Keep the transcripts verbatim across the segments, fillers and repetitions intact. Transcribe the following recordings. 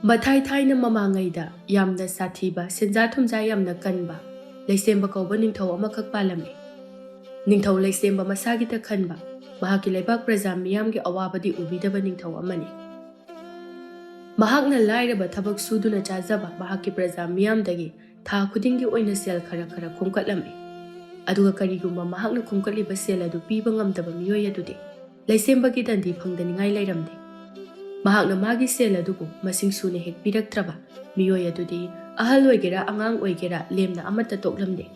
ꯃꯊꯥꯏ ꯊꯥꯏꯅ ꯃꯃꯥꯡꯉꯩꯗ ꯌꯥꯝꯅ ꯁꯥꯊꯤꯕ, ꯁꯦꯟꯖꯥ ꯊꯨꯝꯖꯥ ꯌꯥꯝꯅ ꯀꯟꯕ ꯂꯩꯁꯦꯝꯕ ꯀꯧꯕ ꯅꯤꯡꯊꯧ ꯑꯃꯈꯛ ꯄꯥꯜꯂꯝꯃꯤ꯫ ꯅꯤꯡꯊꯧ ꯂꯩꯁꯦꯝꯕ ꯃꯁꯥꯒꯤꯇ ꯈꯟꯕ, ꯃꯍꯥꯛꯀꯤ ꯂꯩꯕꯥꯛ ꯄ꯭ꯔꯖꯥ ꯃꯤꯌꯥꯝꯒꯤ ꯑꯋꯥꯕꯗꯤ ꯎꯕꯤꯗꯕ ꯅꯤꯡꯊꯧ ꯑꯃꯅꯤ꯫ ꯃꯍꯥꯛꯅ ꯂꯥꯏꯔꯕ ꯊꯕꯛ ꯁꯨꯗꯨꯅ ꯆꯥꯖꯕ ꯃꯍꯥꯛꯀꯤ ꯄ꯭ꯔꯖꯥ ꯃꯤꯌꯥꯝꯗꯒꯤ ꯊꯥ ꯈꯨꯗꯤꯡꯒꯤ ꯑꯣꯏꯅ ꯁꯦꯜ ꯈꯔ ꯈꯔ ꯈꯣꯝꯒꯠꯂꯝꯃꯤ꯫ ꯑꯗꯨꯒ ꯀꯔꯤꯒꯨꯝꯕ ꯃꯍꯥꯛꯅ ꯈꯣꯝꯒꯠꯂꯤꯕ ꯁꯦꯜ ꯑꯗꯨ ꯄꯤꯕ ꯉꯝꯗꯕ ꯃꯤꯑꯣꯏ ꯑꯗꯨꯗꯤ ꯂꯩꯁꯦꯝꯕꯒꯤ ꯗꯟꯗꯤ ꯐꯪꯗꯅꯤꯡꯉꯥꯏ ꯂꯩꯔꯝꯗꯦ꯫ ꯃꯍꯥꯛꯅ ꯃꯥꯒꯤ ꯁꯦꯜ ꯑꯗꯨꯕꯨ ꯃꯁꯤꯡ ꯁꯨꯅ ꯍꯦꯛ ꯄꯤꯔꯛꯇ꯭ꯔꯕ ꯃꯤꯑꯣꯏ ꯑꯗꯨꯗꯤ, ꯑꯍꯜ ꯑꯣꯏꯒꯦꯔꯥ ꯑꯉꯥꯡ ꯑꯣꯏꯒꯦꯔꯥ, ꯂꯦꯝꯅ ꯑꯃꯠꯇ ꯇꯣꯛꯂꯝꯗꯦ꯫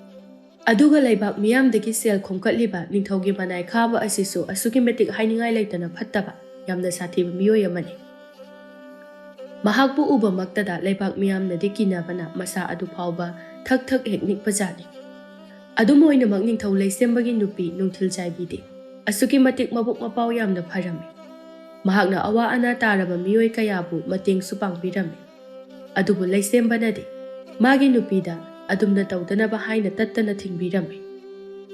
ꯑꯗꯨꯒ ꯂꯩꯕꯥꯛ ꯃꯤꯌꯥꯝꯗꯒꯤ ꯁꯦꯜ ꯈꯣꯝꯒꯠꯂꯤꯕ ꯅꯤꯡꯊꯧꯒꯤ ꯃꯅꯥꯏ ꯈꯥꯕ ꯑꯁꯤꯁꯨ ꯑꯁꯨꯛꯀꯤ ꯃꯇꯤꯛ ꯍꯥꯏꯅꯤꯡꯉꯥꯏ ꯂꯩꯇꯅ ꯐꯠꯇꯕ, ꯌꯥꯝꯅ ꯁꯥꯊꯤꯕ ꯃꯤꯑꯣꯏ ꯑꯃꯅꯤ꯫ ꯃꯍꯥꯛꯄꯨ ꯎꯕꯃꯛꯇꯗ ꯂꯩꯕꯥꯛ ꯃꯤꯌꯥꯝꯅꯗꯤ ꯀꯤꯅꯕꯅ ꯃꯁꯥ ꯑꯗꯨ ꯐꯥꯎꯕ ꯊꯛ ꯊꯛ ꯍꯦꯛ ꯅꯤꯛꯄꯖꯥꯠꯅꯤ꯫ ꯑꯗꯨꯝ ꯑꯣꯏꯅꯃꯛ ꯅꯤꯡꯊꯧ ꯂꯩꯁꯦꯝꯕꯒꯤ ꯅꯨꯄꯤ ꯅꯨꯡꯊꯤꯜ ꯆꯥꯏꯕꯤꯗꯤ ꯑꯁꯨꯛꯀꯤ ꯃꯇꯤꯛ ꯃꯕꯨꯛ ꯃꯄꯥꯎ ꯌꯥꯝꯅ ꯐꯔꯝꯃꯤ꯫ ꯃꯍꯥꯛꯅ ꯑꯋꯥ ꯑꯅꯥ ꯇꯥꯔꯕ ꯃꯤꯑꯣꯏ ꯀꯌꯥꯕꯨ ꯃꯇꯦꯡꯁꯨ ꯄꯥꯡꯕꯤꯔꯝꯃꯤ꯫ ꯑꯗꯨꯕꯨ ꯂꯩꯁꯦꯝꯕꯅꯗꯤ ꯃꯥꯒꯤ ꯅꯨꯄꯤꯗ ꯑꯗꯨꯝꯅ ꯇꯧꯗꯅꯕ ꯍꯥꯏꯅ ꯇꯠꯇꯅ ꯊꯤꯡꯕꯤꯔꯝꯃꯤ꯫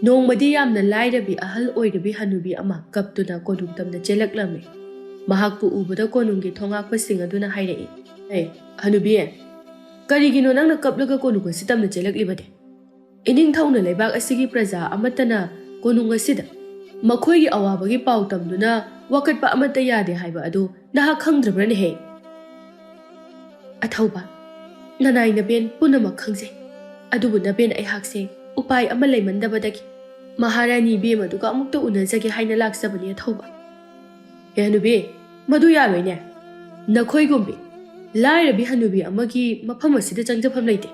ꯅꯣꯡꯃꯗꯤ ꯌꯥꯝꯅ ꯂꯥꯏꯔꯕꯤ ꯑꯍꯜ ꯑꯣꯏꯔꯕꯤ ꯍꯅꯨꯕꯤ ꯑꯃ ꯀꯞꯇꯨꯅ ꯀꯣꯅꯨꯡ ꯇꯝꯅ ꯆꯦꯜꯂꯛꯂꯝꯃꯤ꯫ ꯃꯍꯥꯛꯄꯨ ꯎꯕꯗ ꯀꯣꯅꯨꯡꯒꯤ ꯊꯣꯉꯥꯛꯄꯁꯤꯡ ꯑꯗꯨꯅ ꯍꯥꯏꯔꯛꯏ, "ꯑꯦ, ꯍꯅꯨꯕꯤ, ꯀꯔꯤꯒꯤꯅꯣ ꯅꯪꯅ ꯀꯞꯂꯒ ꯀꯣꯅꯨꯡ ꯑꯁꯤ ꯇꯝꯅ ꯆꯦꯜꯂꯛꯂꯤꯕꯗꯤ? ꯏꯅꯤꯡꯊꯧꯅ ꯂꯩꯕꯥꯛ ꯑꯁꯤꯒꯤ ꯄ꯭ꯔꯖꯥ ꯑꯃꯠꯇꯅ ꯀꯣꯅꯨꯡ ꯑꯁꯤꯗ ꯃꯈꯣꯏꯒꯤ ꯑꯋꯥꯕꯒꯤ ꯄꯥꯎ ꯇꯝꯗꯨꯅ ꯋꯥꯀꯠꯄ ꯑꯃꯠꯇ ꯌꯥꯗꯦ ꯍꯥꯏꯕ ꯑꯗꯨ ꯅꯍꯥꯛ ꯈꯪꯗ꯭ꯔꯕ꯭ꯔꯅꯦꯍꯦ?" "ꯑꯊꯧꯕ, ꯅꯅꯥꯏ ꯅꯕꯦꯟ ꯄꯨꯝꯅꯃꯛ ꯈꯪꯖꯩ, ꯑꯗꯨꯕꯨ ꯅꯕꯦꯟ ꯑꯩꯍꯥꯛꯁꯦ ꯎꯄꯥꯏ ꯑꯃ ꯂꯩꯃꯟꯗꯕꯗꯒꯤ ꯃꯍꯥꯔꯥꯅꯤ ꯏꯕꯦꯝ ꯑꯗꯨꯒ ꯑꯃꯨꯛꯇ ꯎꯅꯖꯒꯦ ꯍꯥꯏꯅ ꯂꯥꯛꯆꯕꯅꯤ, ꯑꯊꯧꯕ꯫" "ꯍꯦ ꯍꯅꯨꯕꯤ, ꯃꯗꯨ ꯌꯥꯔꯣꯏꯅꯦ꯫ ꯅꯈꯣꯏꯒꯨꯝꯕꯤ ꯂꯥꯏꯔꯕꯤ ꯍꯅꯨꯕꯤ ꯑꯃꯒꯤ ꯃꯐꯝ ꯑꯁꯤꯗ ꯆꯪꯖꯐꯝ ꯂꯩꯇꯦ꯫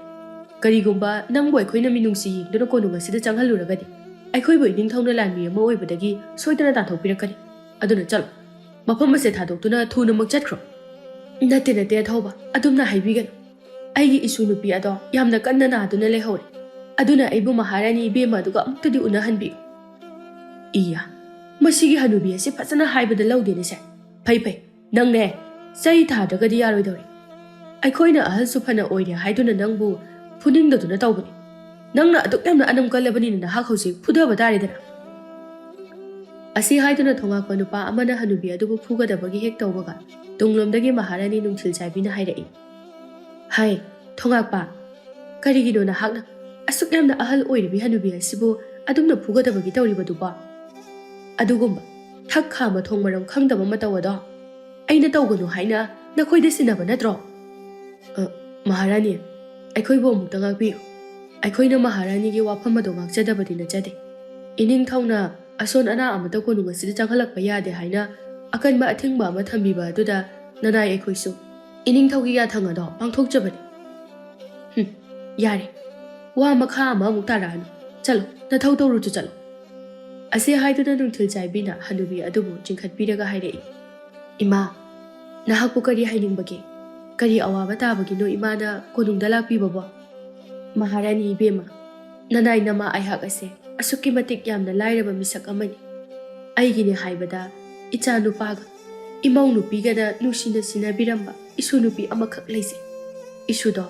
ꯀꯔꯤꯒꯨꯝꯕ ꯅꯪꯕꯨ ꯑꯩꯈꯣꯏꯅ ꯃꯤꯅꯨꯡꯁꯤ ꯌꯦꯡꯗꯨꯅ ꯀꯣꯅꯨꯡ ꯑꯁꯤꯗ ꯆꯪꯍꯜꯂꯨꯔꯒꯗꯤ ꯑꯩꯈꯣꯏꯕꯨ ꯏꯅꯤꯡꯊꯧꯅ ꯂꯥꯟꯃꯤ ꯑꯃ ꯑꯣꯏꯕꯗꯒꯤ ꯁꯣꯏꯗꯅ ꯇꯥꯟꯊꯣꯛꯄꯤꯔꯛꯀꯅꯤ꯫ ꯑꯗꯨꯅ ꯆꯠꯂꯣ, ꯃꯐꯝ ꯑꯁꯦ ꯊꯥꯗꯣꯛꯇꯨꯅ ꯊꯨꯅꯃꯛ ꯆꯠꯈ꯭ꯔꯣ꯫" "ꯅꯠꯇꯦ, ꯅꯠꯇꯦ, ꯑꯊꯧꯕ, ꯑꯗꯨꯝꯅ ꯍꯥꯏꯕꯤꯒꯅꯨ꯫ ꯑꯩꯒꯤ ꯏꯁꯨ ꯅꯨꯄꯤ ꯑꯗꯣ ꯌꯥꯝꯅ ꯀꯟꯅ ꯅꯥꯗꯨꯅ ꯂꯩꯍꯧꯔꯦ꯫ ꯑꯗꯨꯅ ꯑꯩꯕꯨ ꯃꯍꯥꯔꯥꯅꯤ ꯏꯕꯦꯝꯃ ꯑꯗꯨꯒ ꯑꯃꯨꯛꯇꯗꯤ ꯎꯅꯍꯟꯕꯤꯌꯨ꯫" "ꯏꯌꯥ, ꯃꯁꯤꯒꯤ ꯍꯅꯨꯕꯤ ꯑꯁꯤ ꯐꯖꯅ ꯍꯥꯏꯕꯗ ꯂꯧꯗꯦꯅꯦ ꯁꯦ꯫ ꯐꯩ, ꯐꯩ, ꯅꯪꯅꯦ ꯆꯩ ꯊꯥꯗ꯭ꯔꯒꯗꯤ ꯌꯥꯔꯣꯏꯗꯧꯔꯦ꯫ ꯑꯩꯈꯣꯏꯅ ꯑꯍꯜꯁꯨ ꯐꯅ ꯑꯣꯏꯔꯦ ꯍꯥꯏꯗꯨꯅ ꯅꯪꯕꯨ ꯐꯨꯅꯤꯡꯗꯗꯨꯅ ꯇꯧꯕꯅꯤ꯫ ꯅꯪꯅ ꯑꯗꯨꯛ ꯌꯥꯝꯅ ꯑꯅꯝ ꯀꯜꯂꯕꯅꯤꯅ ꯅꯍꯥꯛ ꯍꯧꯖꯤꯛ ꯐꯨꯗꯕ ꯇꯥꯔꯦꯗꯅ꯫" ꯑꯁꯤ ꯍꯥꯏꯗꯨꯅ ꯊꯣꯉꯥꯛꯄ ꯅꯨꯄꯥ ꯑꯃꯅ ꯍꯅꯨꯕꯤ ꯑꯗꯨꯕꯨ ꯐꯨꯒꯗꯕꯒꯤ ꯍꯦꯛ ꯇꯧꯕꯒ, ꯇꯨꯡꯂꯣꯝꯗꯒꯤ ꯃꯍꯥꯔꯥꯅꯤ ꯅꯨꯡꯊꯤꯜ ꯆꯥꯏꯕꯤꯅ ꯍꯥꯏꯔꯛꯏ, "ꯍꯥꯏ, ꯊꯣꯉꯥꯛꯄ, ꯀꯔꯤꯒꯤꯅꯣ ꯅꯍꯥꯛꯅ ꯑꯁꯨꯛ ꯌꯥꯝꯅ ꯑꯍꯜ ꯑꯣꯏꯔꯤꯕꯤ ꯍꯅꯨꯕꯤ ꯑꯁꯤꯕꯨ ꯑꯗꯨꯝꯅ ꯐꯨꯒꯗꯕꯒꯤ ꯇꯧꯔꯤꯕꯗꯨꯕꯣ? ꯑꯗꯨꯒꯨꯝꯕ ꯊꯛ ꯈꯥ ꯃꯊꯣꯡ ꯃꯔꯝ ꯈꯪꯗꯕ ꯃꯇꯧ ꯑꯗꯣ ꯑꯩꯅ ꯇꯧꯒꯅꯨ ꯍꯥꯏꯅ ꯅꯈꯣꯏꯗ ꯁꯤꯟꯅꯕ ꯅꯠꯇ꯭ꯔꯣ?" "ꯑ, ꯃꯍꯥꯔꯥꯅꯤ, ꯑꯩꯈꯣꯏꯕꯨ ꯑꯃꯨꯛꯇ ꯉꯥꯛꯄꯤꯌꯨ꯫ ꯑꯩꯈꯣꯏꯅ ꯃꯍꯥꯔꯥꯅꯤꯒꯤ ꯋꯥꯐꯝ ꯑꯗꯣ ꯉꯥꯛꯆꯗꯕꯗꯤ ꯅꯠꯆꯗꯦ꯫ ꯏꯅꯤꯡꯊꯧꯅ ꯑꯁꯣꯟ ꯑꯅꯥ ꯑꯃꯠꯇ ꯀꯣꯅꯨꯡ ꯑꯁꯤꯗ ꯆꯪꯍꯜꯂꯛꯄ ꯌꯥꯗꯦ ꯍꯥꯏꯅ ꯑꯀꯟꯕ ꯑꯊꯤꯡꯕ ꯑꯃ ꯊꯝꯕꯤꯕ ꯑꯗꯨꯗ ꯅꯅꯥꯏ ꯑꯩꯈꯣꯏꯁꯨ ꯏꯅꯤꯡꯊꯧꯒꯤ ꯌꯥꯊꯪ ꯑꯗꯣ ꯄꯥꯡꯊꯣꯛꯆꯕꯅꯤ꯫" "ꯍꯨꯝ, ꯌꯥꯔꯦ꯫ ꯋꯥ ꯃꯈꯥ ꯑꯃ ꯑꯃꯨꯛ ꯇꯥꯔꯛꯑꯅꯨ꯫ ꯆꯠꯂꯣ, ꯅꯊꯧ ꯇꯧꯔꯨꯆꯣ, ꯆꯠꯂꯣ꯫" ꯑꯁꯤ ꯍꯥꯏꯗꯨꯅ ꯅꯨꯡꯊꯤꯜ ꯆꯥꯏꯕꯤꯅ ꯍꯅꯨꯕꯤ ꯑꯗꯨꯕꯨ ꯆꯤꯡꯈꯠꯄꯤꯔꯒ ꯍꯥꯏꯔꯛꯏ, "ꯏꯃꯥ, ꯅꯍꯥꯛꯄꯨ ꯀꯔꯤ ꯍꯥꯏꯅꯤꯡꯕꯒꯦ? ꯀꯔꯤ ꯑꯋꯥꯕ ꯇꯥꯕꯒꯤꯅꯣ ꯏꯃꯥꯅ ꯀꯣꯅꯨꯡꯗ ꯂꯥꯛꯄꯤꯕꯕꯣ? ꯃꯍꯥꯔꯥꯅꯤ ꯏꯕꯦꯝꯃ, ꯅꯅꯥꯏ ꯅꯃꯥ ꯑꯩꯍꯥꯛ ꯑꯁꯦ ꯑꯁꯨꯛꯀꯤ ꯃꯇꯤꯛ ꯌꯥꯝꯅ ꯂꯥꯏꯔꯕ ꯃꯤꯁꯛ ꯑꯃꯅꯤ꯫ ꯑꯩꯒꯤꯅꯤ ꯍꯥꯏꯕꯗ ꯏꯆꯥ ꯅꯨꯄꯥꯒ ꯏꯃꯧ ꯅꯨꯄꯤꯒꯅ ꯅꯨꯡꯁꯤꯅ ꯁꯤꯟꯅꯕꯤꯔꯝꯕ ꯏꯁꯨ ꯅꯨꯄꯤ ꯑꯃꯈꯛ ꯂꯩꯖꯩ꯫ ꯏꯁꯨꯗꯣ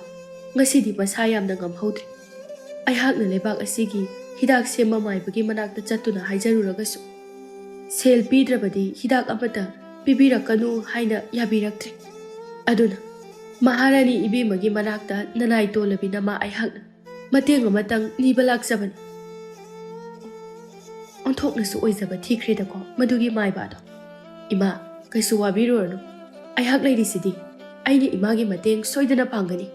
ꯉꯁꯤꯗꯤ ꯃꯁꯥ ꯌꯥꯝꯅ ꯉꯝꯍꯧꯗ꯭ꯔꯦ꯫ ꯑꯩꯍꯥꯛꯅ ꯂꯩꯕꯥꯛ ꯑꯁꯤꯒꯤ ꯍꯤꯗꯥꯛ ꯁꯦꯝꯕ ꯃꯥꯏꯕꯒꯤ ꯃꯅꯥꯛꯇ ꯆꯠꯇꯨꯅ ꯍꯥꯏꯖꯔꯨꯔꯒꯁꯨ, ꯁꯦꯜ ꯄꯤꯗ꯭ꯔꯕꯗꯤ ꯍꯤꯗꯥꯛ ꯑꯃꯠꯇ ꯄꯤꯕꯤꯔꯛꯀꯅꯨ ꯍꯥꯏꯅ ꯌꯥꯕꯤꯔꯛꯇ꯭ꯔꯦ꯫ ꯑꯗꯨꯅ ꯃꯍꯥꯔꯥꯅꯤ ꯏꯕꯦꯝꯃꯒꯤ ꯃꯅꯥꯛꯇ ꯅꯅꯥꯏ ꯇꯣꯜꯂꯕꯤ ꯅꯃꯥ ꯑꯩꯍꯥꯛꯅ ꯃꯇꯦꯡ ꯑꯃꯇꯪ ꯅꯤꯕ ꯂꯥꯛꯆꯕꯅꯤ꯫" ꯑꯣꯟꯊꯣꯛꯅꯁꯨ ꯑꯣꯏꯖꯕ ꯊꯤꯈ꯭ꯔꯦꯗꯀꯣ ꯃꯗꯨꯒꯤ ꯃꯥꯏꯕ ꯑꯗꯣ꯫ "ꯏꯃꯥ, ꯀꯩꯁꯨ ꯋꯥꯕꯤꯔꯨꯔꯅꯨ꯫ ꯑꯩꯍꯥꯛ ꯂꯩꯔꯤꯁꯤꯗꯤ꯫ ꯑꯩꯅ ꯏꯃꯥꯒꯤ ꯃꯇꯦꯡ ꯁꯣꯏꯗꯅ ꯄꯥꯡꯒꯅꯤ꯫"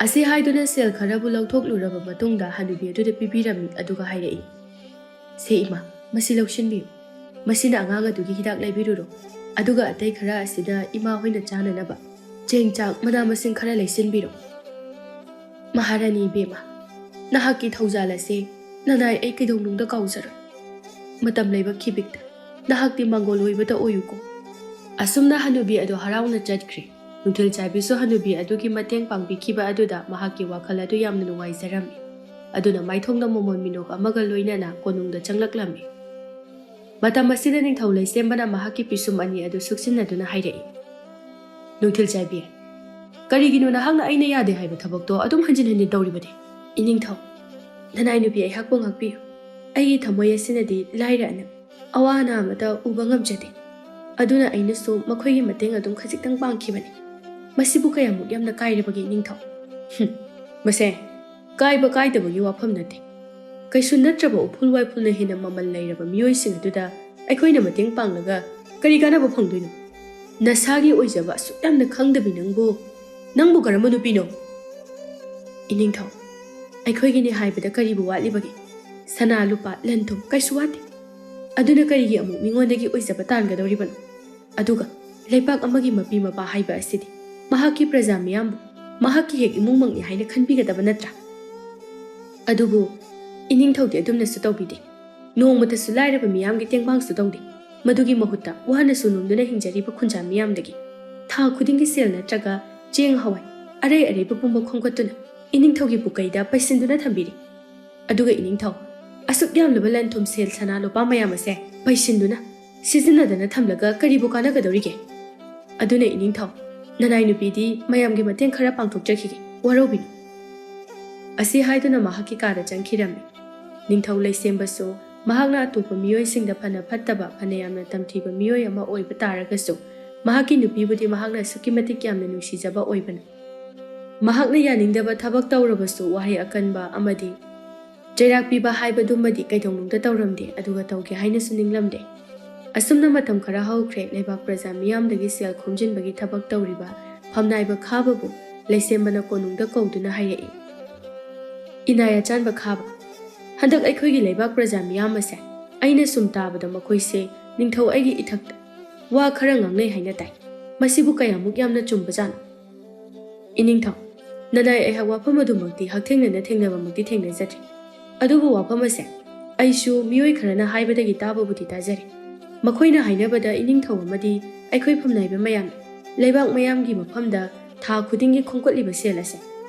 ꯑꯁꯤ ꯍꯥꯏꯗꯨꯅ ꯁꯦꯜ ꯈꯔꯕꯨ ꯂꯧꯊꯣꯛꯂꯨꯔꯕ ꯃꯇꯨꯡꯗ ꯍꯅꯨꯕꯤ ꯑꯗꯨꯗ ꯄꯤꯕꯤꯔꯝꯃꯤ, ꯑꯗꯨꯒ ꯍꯥꯏꯔꯛꯏ, "ꯁꯦ ꯏꯃꯥ, ꯃꯁꯤ ꯂꯧꯁꯤꯟꯕꯤꯌꯨ꯫ ꯃꯁꯤꯅ ꯑꯉꯥꯡ ꯑꯗꯨꯒꯤ ꯍꯤꯗꯥꯛ ꯂꯩꯕꯤꯔꯨꯔꯣ꯫ ꯑꯗꯨꯒ ꯑꯇꯩ ꯈꯔ ꯑꯁꯤꯅ ꯏꯃꯥ ꯍꯣꯏꯅ ꯆꯥꯅꯅꯕ ꯆꯦꯡ ꯆꯥꯛ ꯃꯅꯥ ꯃꯁꯤꯡ ꯈꯔ ꯂꯩꯁꯤꯟꯕꯤꯔꯣ꯫" "ꯃꯍꯥꯔꯥꯅꯤ ꯏꯕꯦꯝꯃ, ꯅꯍꯥꯛꯀꯤ ꯊꯧꯖꯥꯜ ꯑꯁꯦ ꯅꯅꯥꯏ ꯑꯩ ꯀꯩꯗꯧꯅꯨꯡꯗ ꯀꯥꯎꯖꯔꯣꯏ꯫ ꯃꯇꯝ ꯂꯩꯕ ꯈꯤꯕꯤꯛꯇ ꯅꯍꯥꯛꯇꯤ ꯃꯥꯡꯒꯣꯜ ꯑꯣꯏꯕꯇ ꯑꯣꯏꯌꯨꯀꯣ꯫" ꯑꯁꯨꯝꯅ ꯍꯅꯨꯕꯤ ꯑꯗꯨ ꯍꯔꯥꯎꯅ ꯆꯠꯈ꯭ꯔꯦ꯫ ꯅꯨꯡꯊꯤꯜ ꯆꯥꯏꯕꯤꯁꯨ ꯍꯅꯨꯕꯤ ꯑꯗꯨꯒꯤ ꯃꯇꯦꯡ ꯄꯥꯡꯕꯤꯈꯤꯕ ꯑꯗꯨꯗ ꯃꯍꯥꯛꯀꯤ ꯋꯥꯈꯜ ꯑꯗꯨ ꯌꯥꯝꯅ ꯅꯨꯡꯉꯥꯏꯖꯔꯝꯃꯤ꯫ ꯑꯗꯨꯅ ꯃꯥꯏꯊꯣꯡꯗ ꯃꯣꯃꯣꯟ ꯃꯤꯅꯣꯛ ꯑꯃꯒ ꯂꯣꯏꯅꯅ ꯀꯣꯅꯨꯡꯗ ꯆꯪꯂꯛꯂꯝꯃꯤ꯫ ꯃꯇꯝ ꯑꯁꯤꯗ ꯅꯤꯡꯊꯧ ꯂꯩꯁꯦꯝꯕꯅ ꯃꯍꯥꯛꯀꯤ ꯄꯤꯁꯨꯝ ꯑꯅꯤ ꯑꯗꯨ ꯁꯨꯛꯆꯤꯟꯅꯗꯨꯅ ꯍꯥꯏꯔꯛꯏ, "ꯅꯨꯡꯊꯤꯜ ꯆꯥꯏꯕꯤ, ꯀꯔꯤꯒꯤꯅꯣ ꯅꯍꯥꯛꯅ ꯑꯩꯅ ꯌꯥꯗꯦ ꯍꯥꯏꯕ ꯊꯕꯛꯇꯣ ꯑꯗꯨꯝ ꯍꯟꯖꯤꯟ ꯍꯟꯖꯤꯟ ꯇꯧꯔꯤꯕꯗꯤ?" "ꯏꯅꯤꯡꯊꯧ, ꯅꯅꯥꯏ ꯅꯨꯄꯤ ꯑꯩꯍꯥꯛꯄꯨ ꯉꯥꯛꯄꯤꯌꯨ꯫ ꯑꯩꯒꯤ ꯊꯃꯣꯏ ꯑꯁꯤꯅꯗꯤ ꯂꯥꯏꯔ ꯑꯅ ꯑꯋꯥ ꯑꯅꯥ ꯑꯃꯇ ꯎꯕ ꯉꯝꯖꯗꯦ꯫ ꯑꯗꯨꯅ ꯑꯩꯅꯁꯨ ꯃꯈꯣꯏꯒꯤ ꯃꯇꯦꯡ ꯑꯗꯨꯝ ꯈꯖꯤꯛꯇꯪ ꯄꯥꯡꯈꯤꯕꯅꯤ꯫ ꯃꯁꯤꯕꯨ ꯀꯌꯥꯃꯨꯛ ꯌꯥꯝꯅ ꯀꯥꯏꯔꯕꯒꯦ, ꯏꯅꯤꯡꯊꯧ? ꯍꯨꯝ, ꯃꯁꯦ ꯀꯥꯏꯕ ꯀꯥꯏꯗꯕꯒꯤ ꯋꯥꯐꯝ ꯅꯠꯇꯦ꯫ ꯀꯩꯁꯨ ꯅꯠꯇ꯭ꯔꯕ ꯎꯐꯨꯜ ꯋꯥꯏꯐꯨꯜꯅ ꯍꯦꯟꯅ ꯃꯃꯜ ꯂꯩꯔꯕ ꯃꯤꯑꯣꯏꯁꯤꯡ ꯑꯗꯨꯗ ꯑꯩꯈꯣꯏꯅ ꯃꯇꯦꯡ ꯄꯥꯡꯂꯒ ꯀꯔꯤ ꯀꯥꯟꯅꯕ ꯐꯪꯗꯣꯏꯅꯣ? ꯅꯁꯥꯒꯤ ꯑꯣꯏꯖꯕ ꯑꯁꯨꯛ ꯌꯥꯝꯅ ꯈꯪꯗꯕꯤ ꯅꯪꯕꯨ, ꯅꯪꯕꯨ ꯀꯔꯝꯕ ꯅꯨꯄꯤꯅꯣ? ꯏꯅꯤꯡꯊꯧ, ꯑꯩꯈꯣꯏꯒꯤꯅꯤ ꯍꯥꯏꯕꯗ ꯀꯔꯤꯕꯨ ꯋꯥꯠꯂꯤꯕꯒꯦ? ꯁꯅꯥ ꯂꯨꯄꯥ ꯂꯟ ꯊꯨꯝ ꯀꯩꯁꯨ ꯋꯥꯠꯇꯦ꯫ ꯑꯗꯨꯅ ꯀꯔꯤꯒꯤ ꯑꯃꯨꯛ ꯃꯤꯉꯣꯟꯗꯒꯤ ꯑꯣꯏꯖꯕ ꯇꯥꯟꯒꯗꯧꯔꯤꯕꯅꯣ? ꯑꯗꯨꯒ ꯂꯩꯄꯥꯛ ꯑꯃꯒꯤ ꯃꯄꯤ ꯃꯄꯥ ꯍꯥꯏꯕ ꯑꯁꯤꯗꯤ ꯃꯍꯥꯛꯀꯤ ꯄ꯭ꯔꯖꯥ ꯃꯤꯌꯥꯝꯕꯨ ꯃꯍꯥꯛꯀꯤ ꯍꯦꯛ ꯏꯃꯨꯡꯃꯛꯅꯤ ꯍꯥꯏꯅ ꯈꯟꯕꯤꯒꯗꯕ ꯅꯠꯇ꯭ꯔꯥ? ꯑꯗꯨꯕꯨ ꯏꯅꯤꯡꯊꯧꯗꯤ ꯑꯗꯨꯝꯅꯁꯨ ꯇꯧꯕꯤꯗꯦ꯫ ꯅꯣꯡꯃꯇꯁꯨ ꯂꯥꯏꯔꯕ ꯃꯤꯌꯥꯝꯒꯤ ꯇꯦꯡꯕꯥꯡꯁꯨ ꯇꯧꯗꯦ꯫ ꯃꯗꯨꯒꯤ ꯃꯍꯨꯠꯇ ꯋꯥꯅꯁꯨ ꯅꯣꯝꯗꯨꯅ ꯍꯤꯡꯖꯔꯤꯕ ꯈꯨꯟꯖꯥ ꯃꯤꯌꯥꯝꯗꯒꯤ ꯊꯥ ꯈꯨꯗꯤꯡꯒꯤ ꯁꯦꯜ ꯅꯠꯇ꯭ꯔꯒ ꯆꯦꯡ ꯍꯋꯥꯏ ꯑꯔꯩ ꯑꯔꯩꯕ ꯄꯨꯝꯕ ꯈꯣꯝꯒꯠꯇꯨꯅ ꯏꯅꯤꯡꯊꯧꯒꯤ ꯄꯨꯀꯩꯗ ꯄꯩꯁꯤꯟꯗꯨꯅ ꯊꯝꯕꯤꯔꯤ꯫ ꯑꯗꯨꯒ ꯏꯅꯤꯡꯊꯧ, ꯑꯁꯨꯛ ꯌꯥꯝꯂꯕ ꯂꯟ ꯊꯨꯝ ꯁꯦꯜ ꯁꯅꯥ ꯂꯨꯄꯥ ꯃꯌꯥꯝ ꯑꯁꯦ ꯄꯩꯁꯤꯟꯗꯨꯅ ꯁꯤꯖꯤꯟꯅꯗꯅ ꯊꯝꯂꯒ ꯀꯔꯤꯕꯨ ꯀꯥꯟꯅꯒꯗꯧꯔꯤꯒꯦ? ꯑꯗꯨꯅ ꯏꯅꯤꯡꯊꯧ, ꯅꯅꯥꯏ ꯅꯨꯄꯤꯗꯤ ꯃꯌꯥꯝꯒꯤ ꯃꯇꯦꯡ ꯈꯔ ꯄꯥꯡꯊꯣꯛꯆꯈꯤꯒꯦ, ꯋꯥꯔꯧꯕꯤꯅꯨ꯫ ꯑꯁꯤ ꯍꯥꯏꯗꯨꯅ ꯃꯍꯥꯛꯀꯤ ꯀꯥꯗ ꯆꯪꯈꯤꯔꯝꯃꯤ꯫ ꯅꯤꯡꯊꯧ ꯂꯩꯁꯦꯝꯕꯁꯨ ꯃꯍꯥꯛꯅ ꯑꯇꯣꯞꯄ ꯃꯤꯑꯣꯏꯁꯤꯡꯗ ꯐꯅ ꯐꯠꯇꯕ, ꯐꯅ ꯌꯥꯝꯅ ꯇꯝꯊꯤꯕ ꯃꯤꯑꯣꯏ ꯑꯃ ꯑꯣꯏꯕ ꯇꯥꯔꯒꯁꯨ, ꯃꯍꯥꯛꯀꯤ ꯅꯨꯄꯤꯕꯨꯗꯤ ꯃꯍꯥꯛꯅ ꯑꯁꯨꯛꯀꯤ ꯃꯇꯤꯛ ꯌꯥꯝꯅ ꯅꯨꯡꯁꯤꯖꯕ ꯑꯣꯏꯕꯅꯤ꯫ ꯃꯍꯥꯛꯅ ꯌꯥꯅꯤꯡꯗꯕ ꯊꯕꯛ ꯇꯧꯔꯕꯁꯨ ꯋꯥꯍꯩ ꯑꯀꯟꯕ ꯑꯃꯗꯤ ꯆꯩꯔꯥꯛ ꯄꯤꯕ ꯍꯥꯏꯕꯗꯨꯃꯗꯤ ꯀꯩꯗꯧꯅꯨꯡꯗ ꯇꯧꯔꯝꯗꯦ, ꯑꯗꯨꯒ ꯇꯧꯒꯦ ꯍꯥꯏꯅꯁꯨ ꯅꯤꯡꯂꯝꯗꯦ꯫ ꯑꯁꯨꯝꯅ ꯃꯇꯝ ꯈꯔ ꯍꯧꯈ꯭ꯔꯦ꯫ ꯂꯩꯕꯥꯛ ꯄ꯭ꯔꯖꯥ ꯃꯤꯌꯥꯝꯗꯒꯤ ꯁꯦꯜ ꯈꯣꯝꯖꯤꯟꯕꯒꯤ ꯊꯕꯛ ꯇꯧꯔꯤꯕ ꯐꯝꯅꯥꯏꯕ ꯈꯥꯕꯕꯨ ꯂꯩꯁꯦꯝꯕꯅ ꯀꯣꯅꯨꯡꯗ ꯀꯧꯗꯨꯅ ꯍꯥꯏꯔꯛꯏ, "ꯏꯅꯥꯏ ꯑꯆꯥꯟꯕ ꯈꯥꯕ, ꯍꯟꯗꯛ ꯑꯩꯈꯣꯏꯒꯤ ꯂꯩꯕꯥꯛ ꯄ꯭ꯔꯖꯥ ꯃꯤꯌꯥꯝ ꯑꯁꯦ ꯑꯩꯅ ꯁꯨꯝ ꯇꯥꯕꯗ ꯃꯈꯣꯏꯁꯦ ꯅꯤꯡꯊꯧ ꯑꯩꯒꯤ ꯏꯊꯛꯇ ꯋꯥ ꯈꯔ ꯉꯥꯡꯅꯩ ꯍꯥꯏꯅ ꯇꯥꯏ꯫ ꯃꯁꯤꯕꯨ ꯀꯌꯥꯃꯨꯛ ꯌꯥꯝꯅ ꯆꯨꯝꯕꯖꯥꯠꯅꯣ?" ꯏꯅꯤꯡꯊꯧ, ꯅꯅꯥꯏ ꯑꯩꯍꯥꯛ ꯋꯥꯐꯝ ꯑꯗꯨꯃꯛꯇꯤ ꯍꯛꯊꯦꯡꯅꯅ ꯊꯦꯡꯅꯕꯃꯛꯇꯤ ꯊꯦꯡꯅꯖꯗ꯭ꯔꯤ꯫ ꯑꯗꯨꯕꯨ ꯋꯥꯐꯝ ꯑꯁꯦ ꯑꯩꯁꯨ ꯃꯤꯑꯣꯏ ꯈꯔꯅ ꯍꯥꯏꯕꯗꯒꯤ ꯇꯥꯕꯕꯨꯗꯤ ꯇꯥꯖꯔꯦ꯫ ꯃꯈꯣꯏꯅ ꯍꯥꯏꯅꯕꯗ ꯏꯅꯤꯡꯊꯧ ꯑꯃꯗꯤ ꯑꯩꯈꯣꯏ ꯐꯝꯅꯥꯏꯕ ꯃꯌꯥꯝ, ꯂꯩꯕꯥꯛ ꯃꯌꯥꯝꯒꯤ ꯃꯐꯝꯗ ꯊꯥ ꯈꯨꯗꯤꯡꯒꯤ ꯈꯣꯝꯒꯠꯂꯤꯕ ꯁꯦꯜ ꯑꯁꯦ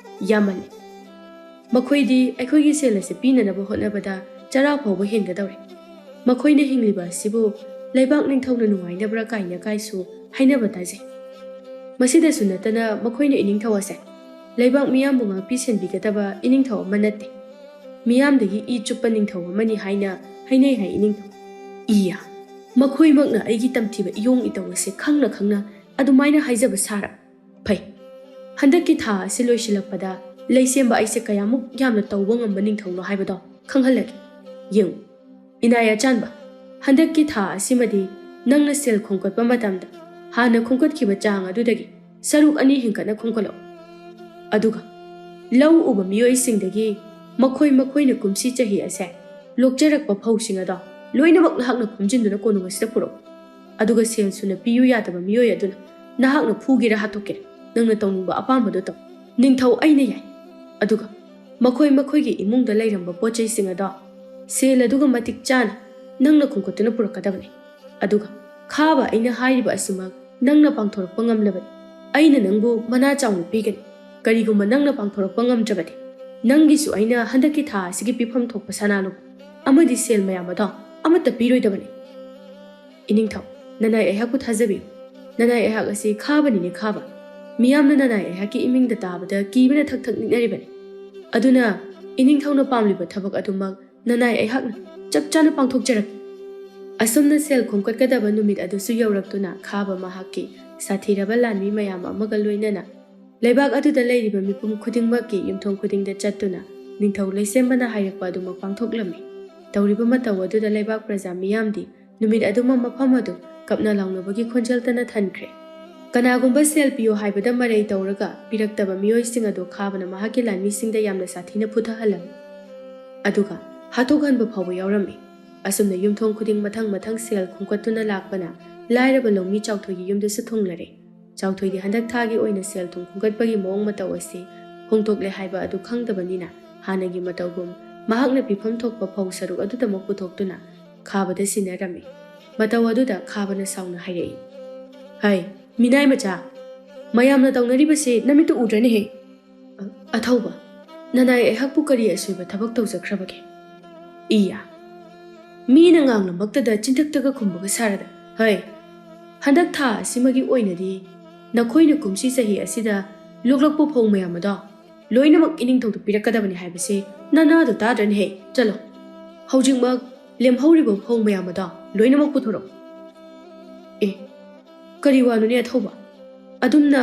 ꯌꯥꯝꯃꯜꯂꯤ꯫ ꯃꯈꯣꯏꯗꯤ ꯑꯩꯈꯣꯏꯒꯤ ꯁꯦꯜ ꯑꯁꯤ ꯄꯤꯅꯅꯕ ꯍꯣꯠꯅꯕꯗ ꯆꯔꯥ ꯐꯥꯎꯕ ꯍꯦꯟꯒꯗꯧꯔꯦ꯫ ꯃꯈꯣꯏꯅ ꯍꯤꯡꯂꯤꯕ ꯑꯁꯤꯕꯨ ꯂꯩꯕꯥꯛ ꯅꯤꯡꯊꯧꯅ ꯅꯨꯡꯉꯥꯏꯅꯕ꯭ꯔꯥ ꯀꯥꯏꯅ ꯀꯥꯏꯁꯨ ꯍꯥꯏꯅꯕ ꯇꯥꯖꯩ꯫ ꯃꯁꯤꯗꯁꯨ ꯅꯠꯇꯅ ꯃꯈꯣꯏꯅ ꯏꯅꯤꯡꯊꯧ ꯑꯁꯦ ꯂꯩꯕꯥꯛ ꯃꯤꯌꯥꯝꯕꯨ ꯉꯥꯛꯄꯤ ꯁꯦꯟꯕꯤꯒꯗꯕ ꯏꯅꯤꯡꯊꯧ ꯑꯃ ꯅꯠꯇꯦ, ꯃꯤꯌꯥꯝꯗꯒꯤ ꯏ ꯆꯨꯞꯄ ꯅꯤꯡꯊꯧ ꯑꯃꯅꯤ ꯍꯥꯏꯅ ꯍꯥꯏꯅꯩ ꯍꯥꯏ ꯏꯅꯤꯡꯊꯧ꯫ ꯏꯌꯥ, ꯃꯈꯣꯏꯃꯛꯅ ꯑꯩꯒꯤ ꯇꯝꯊꯤꯕ ꯏꯌꯣꯡ ꯏꯇꯧ ꯑꯁꯦ ꯈꯪꯅ ꯈꯪꯅ ꯑꯗꯨꯃꯥꯏꯅ ꯍꯥꯏꯖꯕ ꯁꯥꯔ? ꯐꯩ, ꯍꯟꯗꯛꯀꯤ ꯊꯥ ꯑꯁꯤ ꯂꯣꯏꯁꯤꯜꯂꯛꯄꯗ ꯂꯩꯁꯦꯝꯕ ꯑꯩꯁꯦ ꯀꯌꯥꯃꯨꯛ ꯌꯥꯝꯅ ꯇꯧꯕ ꯉꯝꯕ ꯅꯤꯡꯊꯧꯅꯣ ꯍꯥꯏꯕꯗꯣ ꯈꯪꯍꯜꯂꯒꯦ꯫ ꯌꯦꯡꯉꯨ, ꯏꯅꯥꯏ ꯑꯆꯥꯟꯕ, ꯍꯟꯗꯛꯀꯤ ꯊꯥ ꯑꯁꯤꯃꯗꯤ ꯅꯪꯅ ꯁꯦꯜ ꯈꯣꯝꯒꯠꯄ ꯃꯇꯝꯗ ꯍꯥꯟꯅ ꯈꯣꯝꯒꯠꯈꯤꯕ ꯆꯥꯡ ꯑꯗꯨꯗꯒꯤ ꯁꯔꯨꯛ ꯑꯅꯤ ꯍꯦꯟꯒꯠꯅ ꯈꯣꯝꯒꯠꯂꯛꯎ꯫ ꯑꯗꯨꯒ ꯂꯧ ꯎꯕ ꯃꯤꯑꯣꯏꯁꯤꯡꯗꯒꯤ ꯃꯈꯣꯏ ꯃꯈꯣꯏꯅ ꯀꯨꯝꯁꯤ ꯆꯍꯤ ꯑꯁꯦ ꯂꯣꯛꯆꯔꯛꯄ ꯐꯧꯁꯤꯡ ꯑꯗꯣ ꯂꯣꯏꯅꯃꯛ ꯅꯍꯥꯛꯅ ꯈꯣꯝꯖꯤꯟꯗꯨꯅ ꯀꯣꯅꯨꯡ ꯑꯁꯤꯗ ꯄꯨꯔꯛꯎ꯫ ꯑꯗꯨꯒ ꯁꯦꯜ ꯁꯨꯅ ꯄꯤꯌꯨ ꯌꯥꯗꯕ ꯃꯤꯑꯣꯏ ꯑꯗꯨꯅ ꯅꯍꯥꯛꯅ ꯐꯨꯒꯦꯔꯥ ꯍꯥꯠꯇꯣꯛꯀꯦꯔꯥ, ꯅꯪꯅ ꯇꯧꯅꯤꯡꯕ ꯑꯄꯥꯝꯕꯗꯨ ꯇꯧ꯫ ꯅꯤꯡꯊꯧ ꯑꯩꯅ ꯌꯥꯏ꯫ ꯑꯗꯨꯒ ꯃꯈꯣꯏ ꯃꯈꯣꯏꯒꯤ ꯏꯃꯨꯡꯗ ꯂꯩꯔꯝꯕ ꯄꯣꯠ ꯆꯩꯁꯤꯡ ꯑꯗꯣ ꯁꯦꯜ ꯑꯗꯨꯒ ꯃꯇꯤꯛ ꯆꯥꯅ ꯅꯪꯅ ꯈꯣꯝꯒꯠꯇꯨꯅ ꯄꯨꯔꯛꯀꯗꯕꯅꯤ꯫ ꯑꯗꯨꯒ ꯈꯥꯕ ꯑꯩꯅ ꯍꯥꯏꯔꯤꯕ ꯑꯁꯤꯃꯛ ꯅꯪꯅ ꯄꯥꯡꯊꯣꯔꯛꯄ ꯉꯝꯂꯕꯗꯤ ꯑꯩꯅ ꯅꯪꯕꯨ ꯃꯅꯥ ꯆꯥꯎꯅ ꯄꯤꯒꯅꯤ꯫ ꯀꯔꯤꯒꯨꯝꯕ ꯅꯪꯅ ꯄꯥꯡꯊꯣꯔꯛꯄ ꯉꯝꯗ꯭ꯔꯕꯗꯤ ꯅꯪꯒꯤꯁꯨ ꯑꯩꯅ ꯍꯟꯗꯛꯀꯤ ꯊꯥ ꯑꯁꯤꯒꯤ ꯄꯤꯐꯝ ꯊꯣꯛꯄ ꯁꯅꯥ ꯂꯨꯄꯥ ꯑꯃꯗꯤ ꯁꯦꯜ ꯃꯌꯥꯝ ꯑꯗꯣ ꯑꯃꯠꯇ ꯄꯤꯔꯣꯏꯗꯕꯅꯤ꯫ ꯏꯅꯤꯡꯊꯧ, ꯅꯅꯥꯏ ꯑꯩꯍꯥꯛꯄꯨ ꯊꯥꯖꯕꯤꯌꯨ꯫ ꯅꯅꯥꯏ ꯑꯩꯍꯥꯛ ꯑꯁꯤ ꯈꯥꯕꯅꯤꯅꯦ, ꯈꯥꯕ꯫ ꯃꯤꯌꯥꯝꯅ ꯅꯅꯥꯏ ꯑꯩꯍꯥꯛꯀꯤ ꯏꯃꯤꯡꯗ ꯇꯥꯕꯗ ꯀꯤꯕꯅ ꯊꯛ ꯊꯛ ꯅꯤꯛꯅꯔꯤꯕꯅꯤ꯫ ꯑꯗꯨꯅ ꯏꯅꯤꯡꯊꯧꯅ ꯄꯥꯝꯂꯤꯕ ꯊꯕꯛ ꯑꯗꯨꯃꯛ ꯅꯅꯥꯏ ꯑꯩꯍꯥꯛꯅ ꯆꯞ ꯆꯥꯅ ꯄꯥꯡꯊꯣꯛꯆꯔꯛꯀꯦ꯫ ꯑꯁꯨꯝꯅ ꯁꯦꯜ ꯈꯣꯝꯒꯠꯀꯗꯕ ꯅꯨꯃꯤꯠ ꯑꯗꯨꯁꯨ ꯌꯧꯔꯛꯇꯨꯅ ꯈꯥꯕ ꯃꯍꯥꯛꯀꯤ ꯁꯥꯊꯤꯔꯕ ꯂꯥꯟꯃꯤ ꯃꯌꯥꯝ ꯑꯃꯒ ꯂꯣꯏꯅꯅ ꯂꯩꯕꯥꯛ ꯑꯗꯨꯗ ꯂꯩꯔꯤꯕ ꯃꯤꯄꯨꯝ ꯈꯨꯗꯤꯡꯃꯛꯀꯤ ꯌꯨꯝꯊꯣꯡ ꯈꯨꯗꯤꯡꯗ ꯆꯠꯇꯨꯅ ꯅꯤꯡꯊꯧ ꯂꯩꯁꯦꯝꯕꯅ ꯍꯥꯏꯔꯛꯄ ꯑꯗꯨꯃꯛ ꯄꯥꯡꯊꯣꯛꯂꯝꯃꯤ꯫ ꯇꯧꯔꯤꯕ ꯃꯇꯧ ꯑꯗꯨꯗ ꯂꯩꯕꯥꯛ ꯄ꯭ꯔꯖꯥ ꯃꯤꯌꯥꯝꯗꯤ ꯅꯨꯃꯤꯠ ꯑꯗꯨꯃ ꯃꯐꯝ ꯑꯗꯨ ꯀꯞꯅ ꯂꯥꯎꯅꯕꯒꯤ ꯈꯣꯟꯖꯦꯜꯇꯅ ꯊꯟꯈ꯭ꯔꯦ꯫ ꯀꯅꯥꯒꯨꯝꯕ ꯁꯦꯜ ꯄꯤꯌꯨ ꯍꯥꯏꯕꯗ ꯃꯔꯩ ꯇꯧꯔꯒ ꯄꯤꯔꯛꯇꯕ ꯃꯤꯑꯣꯏꯁꯤꯡ ꯑꯗꯨ ꯈꯥꯕꯅ ꯃꯍꯥꯛꯀꯤ ꯂꯥꯟꯃꯤꯁꯤꯡꯗ ꯌꯥꯝꯅ ꯁꯥꯊꯤꯅ ꯐꯨꯊꯍꯜꯂꯝꯃꯤ꯫ ꯑꯗꯨꯒ ꯍꯥꯠꯇꯣꯛꯍꯟꯕ ꯐꯥꯎꯕ ꯌꯥꯎꯔꯝꯃꯤ꯫ ꯑꯁꯨꯝꯅ ꯌꯨꯝꯊꯣꯡ ꯈꯨꯗꯤꯡ ꯃꯊꯪ ꯃꯊꯪ ꯁꯦꯜ ꯈꯣꯝꯒꯠꯇꯨꯅ ꯂꯥꯛꯄꯅ ꯂꯥꯏꯔꯕ ꯂꯧꯃꯤ ꯆꯥꯎꯊꯣꯏꯒꯤ ꯌꯨꯝꯗꯁꯨ ꯊꯨꯡꯂꯔꯦ꯫ ꯆꯥꯎꯊꯣꯏꯗꯤ ꯍꯟꯗꯛ ꯊꯥꯒꯤ ꯑꯣꯏꯅ ꯁꯦꯜ ꯊꯨꯝ ꯈꯣꯝꯒꯠꯄꯒꯤ ꯃꯑꯣꯡ ꯃꯇꯧ ꯑꯁꯤ ꯍꯣꯡꯗꯣꯛꯂꯦ ꯍꯥꯏꯕ ꯑꯗꯨ ꯈꯪꯗꯕꯅꯤꯅ ꯍꯥꯟꯅꯒꯤ ꯃꯇꯧꯒꯨꯝ ꯃꯍꯥꯛꯅ ꯄꯤꯐꯝ ꯊꯣꯛꯄ ꯐꯧ ꯁꯔꯨꯛ ꯑꯗꯨꯗꯃꯛ ꯄꯨꯊꯣꯛꯇꯨꯅ ꯈꯥꯕꯗ ꯁꯤꯟꯅꯔꯝꯃꯤ꯫ ꯃꯇꯧ ꯑꯗꯨꯗ ꯈꯥꯕꯅ ꯁꯥꯎꯅ ꯍꯥꯏꯔꯛꯏ, "ꯍꯩ, ꯃꯤꯅꯥꯏ ꯃꯆꯥ, ꯃꯌꯥꯝꯅ ꯇꯧꯅꯔꯤꯕꯁꯤ ꯅꯃꯤꯠꯇ ꯎꯗ꯭ꯔꯅꯦꯍꯦ? ꯑ-, ꯑꯊꯧꯕ, ꯅꯅꯥꯏ ꯑꯩꯍꯥꯛꯄꯨ ꯀꯔꯤ ꯑꯁꯣꯏꯕ ꯊꯕꯛ ꯇꯧꯖꯈ꯭ꯔꯕꯒꯦ?" ꯏꯌꯥ, ꯃꯤꯅ ꯉꯥꯡꯂꯃꯛꯇꯗ ꯆꯤꯟꯊꯛꯇꯒ ꯈꯨꯝꯕꯒ ꯁꯥꯔꯗ, "ꯍꯩ, ꯍꯟꯗꯛ ꯊꯥ ꯑꯁꯤꯃꯒꯤ ꯑꯣꯏꯅꯗꯤ ꯅꯈꯣꯏꯅ ꯀꯨꯝꯁꯤ ꯆꯍꯤ ꯑꯁꯤꯗ ꯂꯣꯛꯂꯛꯄ ꯐꯧ ꯃꯌꯥꯝ ꯑꯗꯣ ꯂꯣꯏꯅꯃꯛ ꯏꯅꯤꯡꯊꯧꯗ ꯄꯤꯔꯛꯀꯗꯕꯅꯤ ꯍꯥꯏꯕꯁꯤ ꯅꯅꯥꯗꯣ ꯇꯥꯗ꯭ꯔꯅꯦꯍꯦ? ꯆꯠꯂꯣ, ꯍꯧꯖꯤꯛꯃꯛ ꯂꯦꯝꯍꯧꯔꯤꯕ ꯐꯧ ꯃꯌꯥꯝ ꯑꯗꯣ ꯂꯣꯏꯅꯃꯛ ꯄꯨꯊꯣꯔꯛꯎ꯫ ꯑꯦ, ꯀꯔꯤ ꯋꯥꯅꯣꯅꯦ ꯑꯊꯧꯕ? ꯑꯗꯨꯝꯅ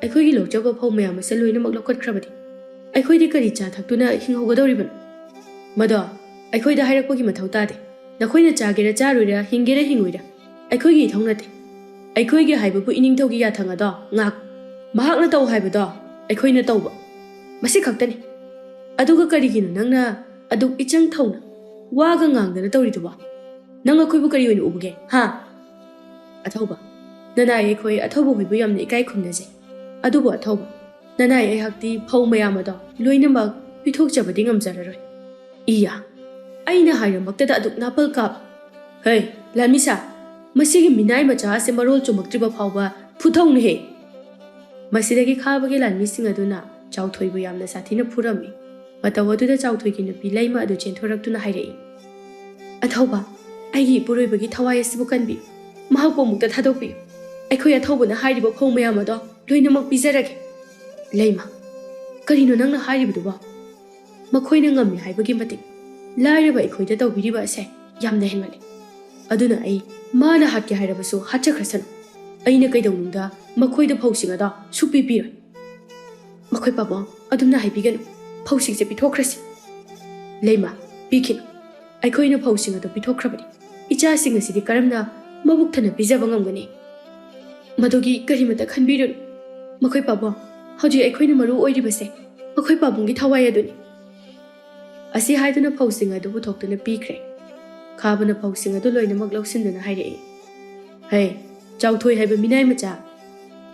ꯑꯩꯈꯣꯏꯒꯤ ꯂꯧꯖꯕ ꯐꯧ ꯃꯌꯥꯝ ꯑꯁꯦ ꯂꯣꯏꯅꯃꯛ ꯂꯧꯈꯠꯈ꯭ꯔꯕꯗꯤ ꯑꯩꯈꯣꯏꯗꯤ ꯀꯔꯤ ꯆꯥ ꯊꯛꯇꯨꯅ ꯍꯤꯡꯍꯧꯒꯗꯧꯔꯤꯕꯅꯣ? ꯃꯗꯣ ꯑꯩꯈꯣꯏꯗ ꯍꯥꯏꯔꯛꯄꯒꯤ ꯃꯊꯧ ꯇꯥꯗꯦ꯫ ꯅꯈꯣꯏꯅ ꯆꯥꯒꯦꯔꯥ ꯆꯥꯔꯣꯏꯔꯥ, ꯍꯤꯡꯒꯦꯔꯥ ꯍꯤꯡꯉꯣꯏꯔꯥ, ꯑꯩꯈꯣꯏꯒꯤ ꯏꯊꯧ ꯅꯠꯇꯦ꯫ ꯑꯩꯈꯣꯏꯒꯤ ꯍꯥꯏꯕꯕꯨ ꯏꯅꯤꯡꯊꯧꯒꯤ ꯌꯥꯊꯪ ꯑꯗꯣ ꯉꯥꯛ꯫ ꯃꯍꯥꯛꯅ ꯇꯧ ꯍꯥꯏꯕꯗꯣ ꯑꯩꯈꯣꯏꯅ ꯇꯧꯕ꯫ ꯃꯁꯤ ꯈꯛꯇꯅꯤ꯫ ꯑꯗꯨꯒ ꯀꯔꯤꯒꯤꯅꯣ ꯅꯪꯅ ꯑꯗꯨꯛ ꯏꯆꯪ ꯊꯧꯅ ꯋꯥꯒ ꯉꯥꯡꯗꯅ ꯇꯧꯔꯤꯗꯨꯕꯣ? ꯅꯪ ꯑꯩꯈꯣꯏꯕꯨ ꯀꯔꯤ ꯑꯣꯏꯅ ꯎꯕꯒꯦ, ꯍꯥ? ꯑꯊꯧꯕ, ꯅꯅꯥꯏ ꯑꯩꯈꯣꯏ ꯑꯊꯧꯕ ꯍꯣꯏꯕꯨ ꯌꯥꯝꯅ ꯏꯀꯥꯏ ꯈꯨꯝꯅꯖꯩ꯫ ꯑꯗꯨꯕꯨ ꯑꯊꯧꯕ, ꯅꯅꯥꯏ ꯑꯩꯍꯥꯛꯇꯤ ꯐꯧ ꯃꯌꯥꯝ ꯑꯗꯣ ꯂꯣꯏꯅꯃꯛ ꯄꯤꯊꯣꯛꯆꯕꯗꯤ ꯉꯝꯖꯔꯔꯣꯏ꯫ ꯏꯌꯥ, ꯑꯩꯅ ꯍꯥꯏꯔꯃꯛꯇꯗ ꯑꯗꯨꯛ ꯅꯥꯄꯜ ꯀꯥꯞ꯫ ꯍꯩ, ꯂꯥꯟꯃꯤꯁꯥ, ꯃꯁꯤꯒꯤ ꯃꯤꯅꯥꯏ ꯃꯆꯥ ꯑꯁꯦ ꯃꯔꯣꯜ ꯆꯨꯝꯃꯛꯇ꯭ꯔꯤꯕ ꯐꯥꯎꯕ ꯐꯨꯊꯧꯅꯨꯍꯦ꯫ ꯃꯁꯤꯗꯒꯤ ꯈꯥꯕꯒꯤ ꯂꯥꯟꯃꯤꯁꯤꯡ ꯑꯗꯨꯅ ꯆꯥꯎꯊꯣꯏꯕꯨ ꯌꯥꯝꯅ ꯁꯥꯊꯤꯅ ꯐꯨꯔꯝꯃꯤ꯫ ꯃꯇꯧ ꯑꯗꯨꯗ ꯆꯥꯎꯊꯣꯏꯒꯤ ꯅꯨꯄꯤ ꯂꯩꯃ ꯑꯗꯨ ꯆꯦꯟꯊꯣꯔꯛꯇꯨꯅ ꯍꯥꯏꯔꯛꯏ, "ꯑꯊꯧꯕ, ꯑꯩꯒꯤ ꯏꯄꯨꯔꯣꯏꯕꯒꯤ ꯊꯋꯥꯏ ꯑꯁꯤꯕꯨ ꯀꯟꯕꯤꯌꯨ꯫ ꯃꯍꯥꯛꯄꯨ ꯑꯃꯨꯛꯇ ꯊꯥꯗꯣꯛꯄꯤꯌꯨ꯫ ꯑꯩꯈꯣꯏ ꯑꯊꯧꯕꯅ ꯍꯥꯏꯔꯤꯕ ꯐꯧ ꯃꯌꯥꯝ ꯑꯗꯣ ꯂꯣꯏꯅꯃꯛ ꯄꯤꯖꯔꯒꯦ꯫" ꯂꯩꯃ, ꯀꯔꯤꯅꯣ ꯅꯪꯅ ꯍꯥꯏꯔꯤꯕꯗꯨꯕꯣ? ꯃꯈꯣꯏꯅ ꯉꯝꯃꯤ ꯍꯥꯏꯕꯒꯤ ꯃꯇꯤꯛ ꯂꯥꯏꯔꯕ ꯑꯩꯈꯣꯏꯗ ꯇꯧꯕꯤꯔꯤꯕ ꯑꯁꯦ ꯌꯥꯝꯅ ꯍꯦꯟꯃꯜꯂꯤ꯫ ꯑꯗꯨꯅ ꯑꯩ ꯃꯥꯅ ꯍꯥꯠꯀꯦ ꯍꯥꯏꯔꯕꯁꯨ ꯍꯥꯠꯆꯈ꯭ꯔꯁꯅꯨ꯫ ꯑꯩꯅ ꯀꯩꯗꯧꯅꯨꯡꯗ ꯃꯈꯣꯏꯗ ꯐꯧꯁꯤꯡ ꯑꯗꯣ ꯁꯨꯛꯄꯤ ꯄꯤꯔꯣꯏ꯫ ꯃꯈꯣꯏ ꯄꯥꯕꯨꯡ, ꯑꯗꯨꯝꯅ ꯍꯥꯏꯕꯤꯒꯅꯨ꯫ ꯐꯧꯁꯤꯡꯁꯦ ꯄꯤꯊꯣꯛꯈ꯭ꯔꯁꯤ꯫ ꯂꯩꯃ, ꯄꯤꯈꯤꯅꯨ꯫ ꯑꯩꯈꯣꯏꯅ ꯐꯧꯁꯤꯡ ꯑꯗꯣ ꯄꯤꯊꯣꯛꯈ꯭ꯔꯕꯅꯤ꯫ ꯏꯆꯥꯁꯤꯡ ꯑꯁꯤꯗꯤ ꯀꯔꯝꯅ ꯃꯕꯨꯛ ꯊꯟꯅ ꯄꯤꯖꯕ ꯉꯝꯒꯅꯤ? ꯃꯗꯨꯒꯤ ꯀꯔꯤꯃꯇ ꯈꯟꯕꯤꯔꯨꯅꯨ꯫ ꯃꯈꯣꯏ ꯄꯥꯕꯨꯡ, ꯍꯧꯖꯤꯛ ꯑꯩꯈꯣꯏꯅ ꯃꯔꯨ ꯑꯣꯏꯔꯤꯕꯁꯦ ꯃꯈꯣꯏ ꯄꯥꯕꯨꯡꯒꯤ ꯊꯋꯥꯏ ꯑꯗꯨꯅꯤ꯫ ꯑꯁꯤ ꯍꯥꯏꯗꯨꯅ ꯐꯧꯁꯤꯡ ꯑꯗꯨ ꯄꯨꯊꯣꯛꯇꯨꯅ ꯄꯤꯈ꯭ꯔꯦ꯫ ꯈꯥꯕꯅ ꯐꯧꯁꯤꯡ ꯑꯗꯨ ꯂꯣꯏꯅꯃꯛ ꯂꯧꯁꯤꯟꯗꯨꯅ ꯍꯥꯏꯔꯛꯏ, "ꯍꯦ, ꯆꯥꯎꯊꯣꯏ ꯍꯥꯏꯕ ꯃꯤꯅꯥꯏ ꯃꯆꯥ,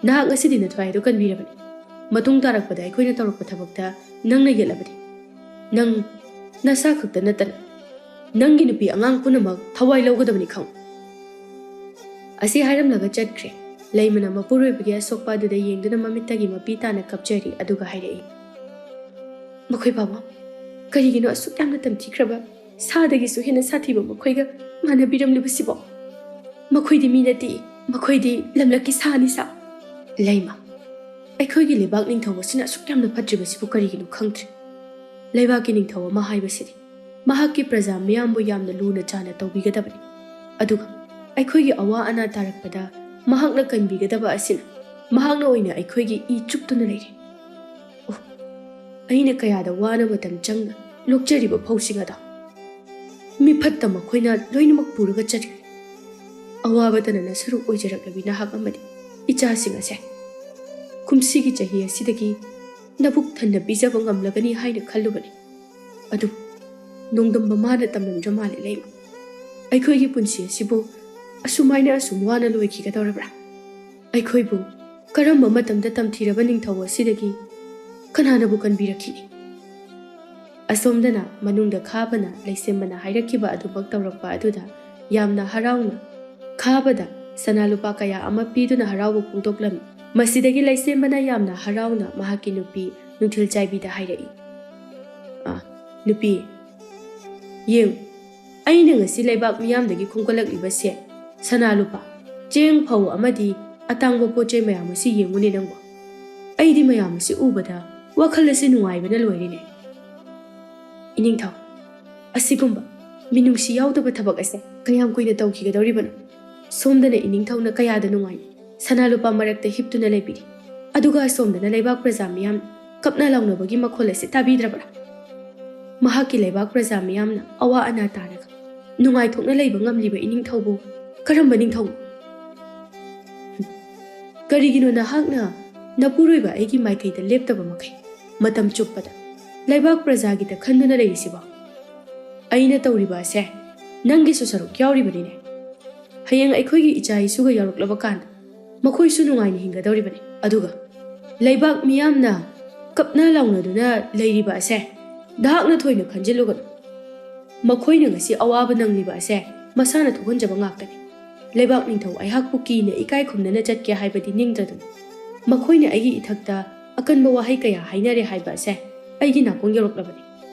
ꯅꯍꯥꯛ ꯉꯁꯤꯗꯤ ꯅꯊ꯭ꯋꯥꯏ ꯑꯗꯨ ꯀꯟꯕꯤꯔꯕꯅꯤ꯫ ꯃꯇꯨꯡ ꯇꯥꯔꯛꯄꯗ ꯑꯩꯈꯣꯏꯅ ꯇꯧꯔꯛꯄ ꯊꯕꯛꯇ ꯅꯪꯅ ꯌꯦꯠꯂꯕꯗꯤ, ꯅꯪ ꯅꯁꯥ ꯈꯛꯇ ꯅꯠꯇꯅ ꯅꯪꯒꯤ ꯅꯨꯄꯤ ꯑꯉꯥꯡ ꯄꯨꯝꯅꯃꯛ ꯊꯋꯥꯏ ꯂꯧꯒꯗꯕꯅꯤ ꯈꯪ꯫" ꯑꯁꯤ ꯍꯥꯏꯔꯝꯂꯒ ꯆꯠꯈ꯭ꯔꯦ꯫ ꯂꯩꯃꯅ ꯃꯄꯨꯔꯣꯏꯕꯒꯤ ꯑꯁꯣꯛꯄ ꯑꯗꯨꯗ ꯌꯦꯡꯗꯨꯅ ꯃꯃꯤꯠꯇꯒꯤ ꯃꯄꯤ ꯇꯥꯅ ꯀꯞꯆꯔꯤ, ꯑꯗꯨꯒ ꯍꯥꯏꯔꯛꯏ, "ꯃꯈꯣꯏ ꯄꯥꯕꯨꯡ, ꯀꯔꯤꯒꯤꯅꯣ ꯑꯁꯨꯛ ꯌꯥꯝꯅ ꯇꯝꯊꯤꯈ꯭ꯔꯕ ꯁꯥꯗꯒꯤꯁꯨ ꯍꯦꯟꯅ ꯁꯥꯊꯤꯕ ꯃꯈꯣꯏꯒ ꯃꯥꯟꯅꯕꯤꯔꯝꯂꯤꯕꯁꯤꯕꯣ? ꯃꯈꯣꯏꯗꯤ ꯃꯤ ꯅꯠꯇꯦ, ꯃꯈꯣꯏꯗꯤ ꯂꯝꯂꯛꯀꯤ ꯁꯥꯅꯤ ꯁꯥ꯫" ꯂꯩꯃ, ꯑꯩꯈꯣꯏꯒꯤ ꯂꯩꯕꯥꯛ ꯅꯤꯡꯊꯧ ꯑꯁꯤꯅ ꯑꯁꯨꯛ ꯌꯥꯝꯅ ꯐꯠꯇ꯭ꯔꯤꯕꯁꯤꯕꯨ ꯀꯔꯤꯒꯤꯅꯣ ꯈꯪꯗ꯭ꯔꯦ꯫ ꯂꯩꯕꯥꯛꯀꯤ ꯅꯤꯡꯊꯧ ꯑꯃ ꯍꯥꯏꯕꯁꯤꯗꯤ ꯃꯍꯥꯛꯀꯤ ꯄ꯭ꯔꯖꯥ ꯃꯤꯌꯥꯝꯕꯨ ꯌꯥꯝꯅ ꯂꯨꯅ ꯆꯥꯅ ꯇꯧꯕꯤꯒꯗꯕꯅꯤ꯫ ꯑꯗꯨꯒ ꯑꯩꯈꯣꯏꯒꯤ ꯑꯋꯥ ꯑꯅꯥ ꯇꯥꯔꯛꯄꯗ ꯃꯍꯥꯛꯅ ꯀꯟꯕꯤꯒꯗꯕ ꯑꯁꯤꯅ ꯃꯍꯥꯛꯅ ꯑꯣꯏꯅ ꯑꯩꯈꯣꯏꯒꯤ ꯏ ꯆꯨꯞꯇꯨꯅ ꯂꯩꯔꯦ꯫ ꯑꯣ, ꯑꯩꯅ ꯀꯌꯥꯗ ꯋꯥꯅ ꯃꯇꯝ ꯆꯪꯅ ꯂꯣꯛꯆꯔꯤꯕ ꯐꯧꯁꯤꯡ ꯑꯗꯣ ꯃꯤꯐꯠꯇ ꯃꯈꯣꯏꯅ ꯂꯣꯏꯅꯃꯛ ꯄꯨꯔꯒ ꯆꯠꯈ꯭ꯔꯦ꯫ ꯑꯋꯥꯕꯇꯅ ꯅꯁꯔꯨꯛ ꯑꯣꯏꯖꯔꯛꯂꯕꯤ ꯅꯍꯥꯛ ꯑꯃꯗꯤ ꯏꯆꯥꯁꯤꯡ ꯑꯁꯦ ꯀꯨꯝꯁꯤꯒꯤ ꯆꯍꯤ ꯑꯁꯤꯗꯒꯤ ꯅꯕꯨꯛ ꯊꯟꯅ ꯄꯤꯖꯕ ꯉꯝꯂꯒꯅꯤ ꯍꯥꯏꯅ ꯈꯜꯂꯨꯕꯅꯤ꯫ ꯑꯗꯨꯕꯨ ꯅꯣꯡꯗꯝ ꯃꯃꯥꯅ ꯇꯝꯂꯝꯗ꯭ꯔ ꯃꯥꯜꯂꯦ ꯂꯩꯃ꯫ ꯑꯩꯈꯣꯏꯒꯤ ꯄꯨꯟꯁꯤ ꯑꯁꯤꯕꯨ ꯑꯁꯨꯃꯥꯏꯅ ꯑꯁꯨꯝ ꯋꯥꯅ ꯂꯣꯏꯈꯤꯒꯗꯧꯔꯕ꯭ꯔꯥ? ꯑꯩꯈꯣꯏꯕꯨ ꯀꯔꯝꯕ ꯃꯇꯝꯗ ꯇꯝꯊꯤꯔꯕ ꯅꯤꯡꯊꯧ ꯑꯁꯤꯗꯒꯤ ꯀꯅꯥꯅꯕꯨ ꯀꯟꯕꯤꯔꯛꯈꯤꯅꯤ? ꯑꯁꯣꯝꯗꯅ ꯃꯅꯨꯡꯗ ꯈꯥꯕꯅ ꯂꯩꯁꯦꯝꯕꯅ ꯍꯥꯏꯔꯛꯈꯤꯕ ꯑꯗꯨꯃꯛ ꯇꯧꯔꯛꯄ ꯑꯗꯨꯗ ꯌꯥꯝꯅ ꯍꯔꯥꯎꯅ ꯈꯥꯕꯗ ꯁꯅꯥ ꯂꯨꯄꯥ ꯀꯌꯥ ꯑꯃ ꯄꯤꯗꯨꯅ ꯍꯔꯥꯎꯕ ꯐꯣꯡꯗꯣꯛꯂꯝꯃꯤ꯫ ꯃꯁꯤꯗꯒꯤ ꯂꯩꯁꯦꯝꯕꯅ ꯌꯥꯝꯅ ꯍꯔꯥꯎꯅ ꯃꯍꯥꯛꯀꯤ ꯅꯨꯄꯤ ꯅꯨꯡꯊꯤꯜ ꯆꯥꯏꯕꯤꯗ ꯍꯥꯏꯔꯛꯏ, "ꯑꯥ, ꯅꯨꯄꯤ, ꯌꯦꯡ, ꯑꯩꯅ ꯉꯁꯤ ꯂꯩꯕꯥꯛ ꯃꯤꯌꯥꯝꯗꯒꯤ ꯈꯣꯝꯒꯠꯂꯛꯂꯤꯕꯁꯦ ꯁꯅꯥ ꯂꯨꯄꯥ, ꯆꯦꯡ ꯐꯧ ꯑꯃꯗꯤ ꯑꯇꯥꯡꯕ ꯄꯣꯠ ꯆꯩ ꯃꯌꯥꯝ ꯑꯁꯤ ꯌꯦꯡꯉꯨꯅꯦ ꯅꯪꯕꯣ꯫ ꯑꯩꯗꯤ ꯃꯌꯥꯝ ꯑꯁꯤ ꯎꯕꯗ ꯋꯥꯈꯜ ꯑꯁꯤ ꯅꯨꯡꯉꯥꯏꯕꯅ ꯂꯣꯏꯔꯦꯅꯦ꯫ ꯏꯅꯤꯡꯊꯧ, ꯑꯁꯤꯒꯨꯝꯕ ꯃꯤꯅꯨꯡꯁꯤ ꯌꯥꯎꯗꯕ ꯊꯕꯛ ꯑꯁꯦ ꯀꯌꯥꯝ ꯀꯨꯏꯅ ꯇꯧꯈꯤꯒꯗꯧꯔꯤꯕꯅꯣ? ꯁꯣꯝꯗꯅ ꯏꯅꯤꯡꯊꯧꯅ ꯀꯌꯥꯗ ꯅꯨꯡꯉꯥꯏꯅ ꯁꯅꯥ ꯂꯨꯄꯥ ꯃꯔꯛꯇ ꯍꯤꯞꯇꯨꯅ ꯂꯩꯕꯤꯔꯤ, ꯑꯗꯨꯒ ꯑꯁꯣꯝꯗꯅ ꯂꯩꯕꯥꯛ ꯄ꯭ꯔꯖꯥ ꯃꯤꯌꯥꯝ ꯀꯞꯅ ꯂꯥꯎꯅꯕꯒꯤ ꯃꯈꯣꯜ ꯑꯁꯤ ꯇꯥꯕꯤꯗ꯭ꯔꯕ꯭ꯔꯥ? ꯃꯍꯥꯛꯀꯤ ꯂꯩꯕꯥꯛ ꯄ꯭ꯔꯖꯥ ꯃꯤꯌꯥꯝꯅ ꯑꯋꯥ ꯑꯅꯥ ꯇꯥꯔꯒ ꯅꯨꯡꯉꯥꯏꯊꯣꯛꯅ ꯂꯩꯕ ꯉꯝꯂꯤꯕ ꯏꯅꯤꯡꯊꯧꯕꯨ ꯀꯔꯝꯕ ꯅꯤꯡꯊꯧꯅꯣ? ꯀꯔꯤꯒꯤꯅꯣ ꯅꯍꯥꯛꯅ ꯅꯄꯨꯔꯣꯏꯕ ꯑꯩꯒꯤ ꯃꯥꯏꯀꯩꯗ ꯂꯦꯞꯇꯕ ꯃꯈꯩ ꯃꯇꯝ ꯆꯨꯞꯄꯗ ꯂꯩꯕꯥꯛ ꯄ꯭ꯔꯖꯥꯒꯤꯗ ꯈꯟꯗꯨꯅ ꯂꯩꯔꯤꯁꯤꯕꯣ? ꯑꯩꯅ ꯇꯧꯔꯤꯕ ꯑꯁꯦ ꯅꯪꯒꯤꯁꯨ ꯁꯔꯨꯛ ꯌꯥꯎꯔꯤꯕꯅꯤꯅꯦ꯫ ꯍꯌꯦꯡ ꯑꯩꯈꯣꯏꯒꯤ ꯏꯆꯥ ꯏꯁꯨꯒ ꯌꯥꯎꯔꯛꯂꯕ ꯀꯥꯟꯗ ꯃꯈꯣꯏꯁꯨ ꯅꯨꯡꯉꯥꯏꯅ ꯍꯤꯡꯒꯗꯧꯔꯤꯕꯅꯤ꯫ ꯑꯗꯨꯒ ꯂꯩꯕꯥꯛ ꯃꯤꯌꯥꯝꯅ ꯀꯞꯅ ꯂꯥꯎꯅꯗꯨꯅ ꯂꯩꯔꯤꯕ ꯑꯁꯦ ꯅꯍꯥꯛꯅ ꯊꯣꯏꯅ ꯈꯟꯖꯤꯜꯂꯨꯒꯅꯨ꯫ ꯃꯈꯣꯏꯅ ꯉꯁꯤ ꯑꯋꯥꯕ ꯅꯪꯂꯤꯕ ꯑꯁꯦ ꯃꯁꯥꯅ ꯊꯣꯛꯍꯟꯖꯕ ꯉꯥꯛꯇꯅꯤ꯫ ꯂꯩꯕꯥꯛ ꯅꯤꯡꯊꯧ ꯑꯩꯍꯥꯛꯄꯨ ꯀꯤꯅ ꯏꯀꯥꯏ ꯈꯨꯝꯅꯅ ꯆꯠꯀꯦ ꯍꯥꯏꯕꯗꯤ ꯅꯤꯡꯗ꯭ꯔꯗꯨꯅ ꯃꯈꯣꯏꯅ ꯑꯩꯒꯤ ꯏꯊꯛꯇ ꯑꯀꯟꯕ ꯋꯥꯍꯩ ꯀꯌꯥ ꯍꯥꯏꯅꯔꯦ ꯍꯥꯏꯕ ꯑꯁꯦ ꯑꯩꯒꯤ ꯅꯥꯀꯣꯡ ꯌꯧꯔꯛꯂꯕꯅꯤ꯫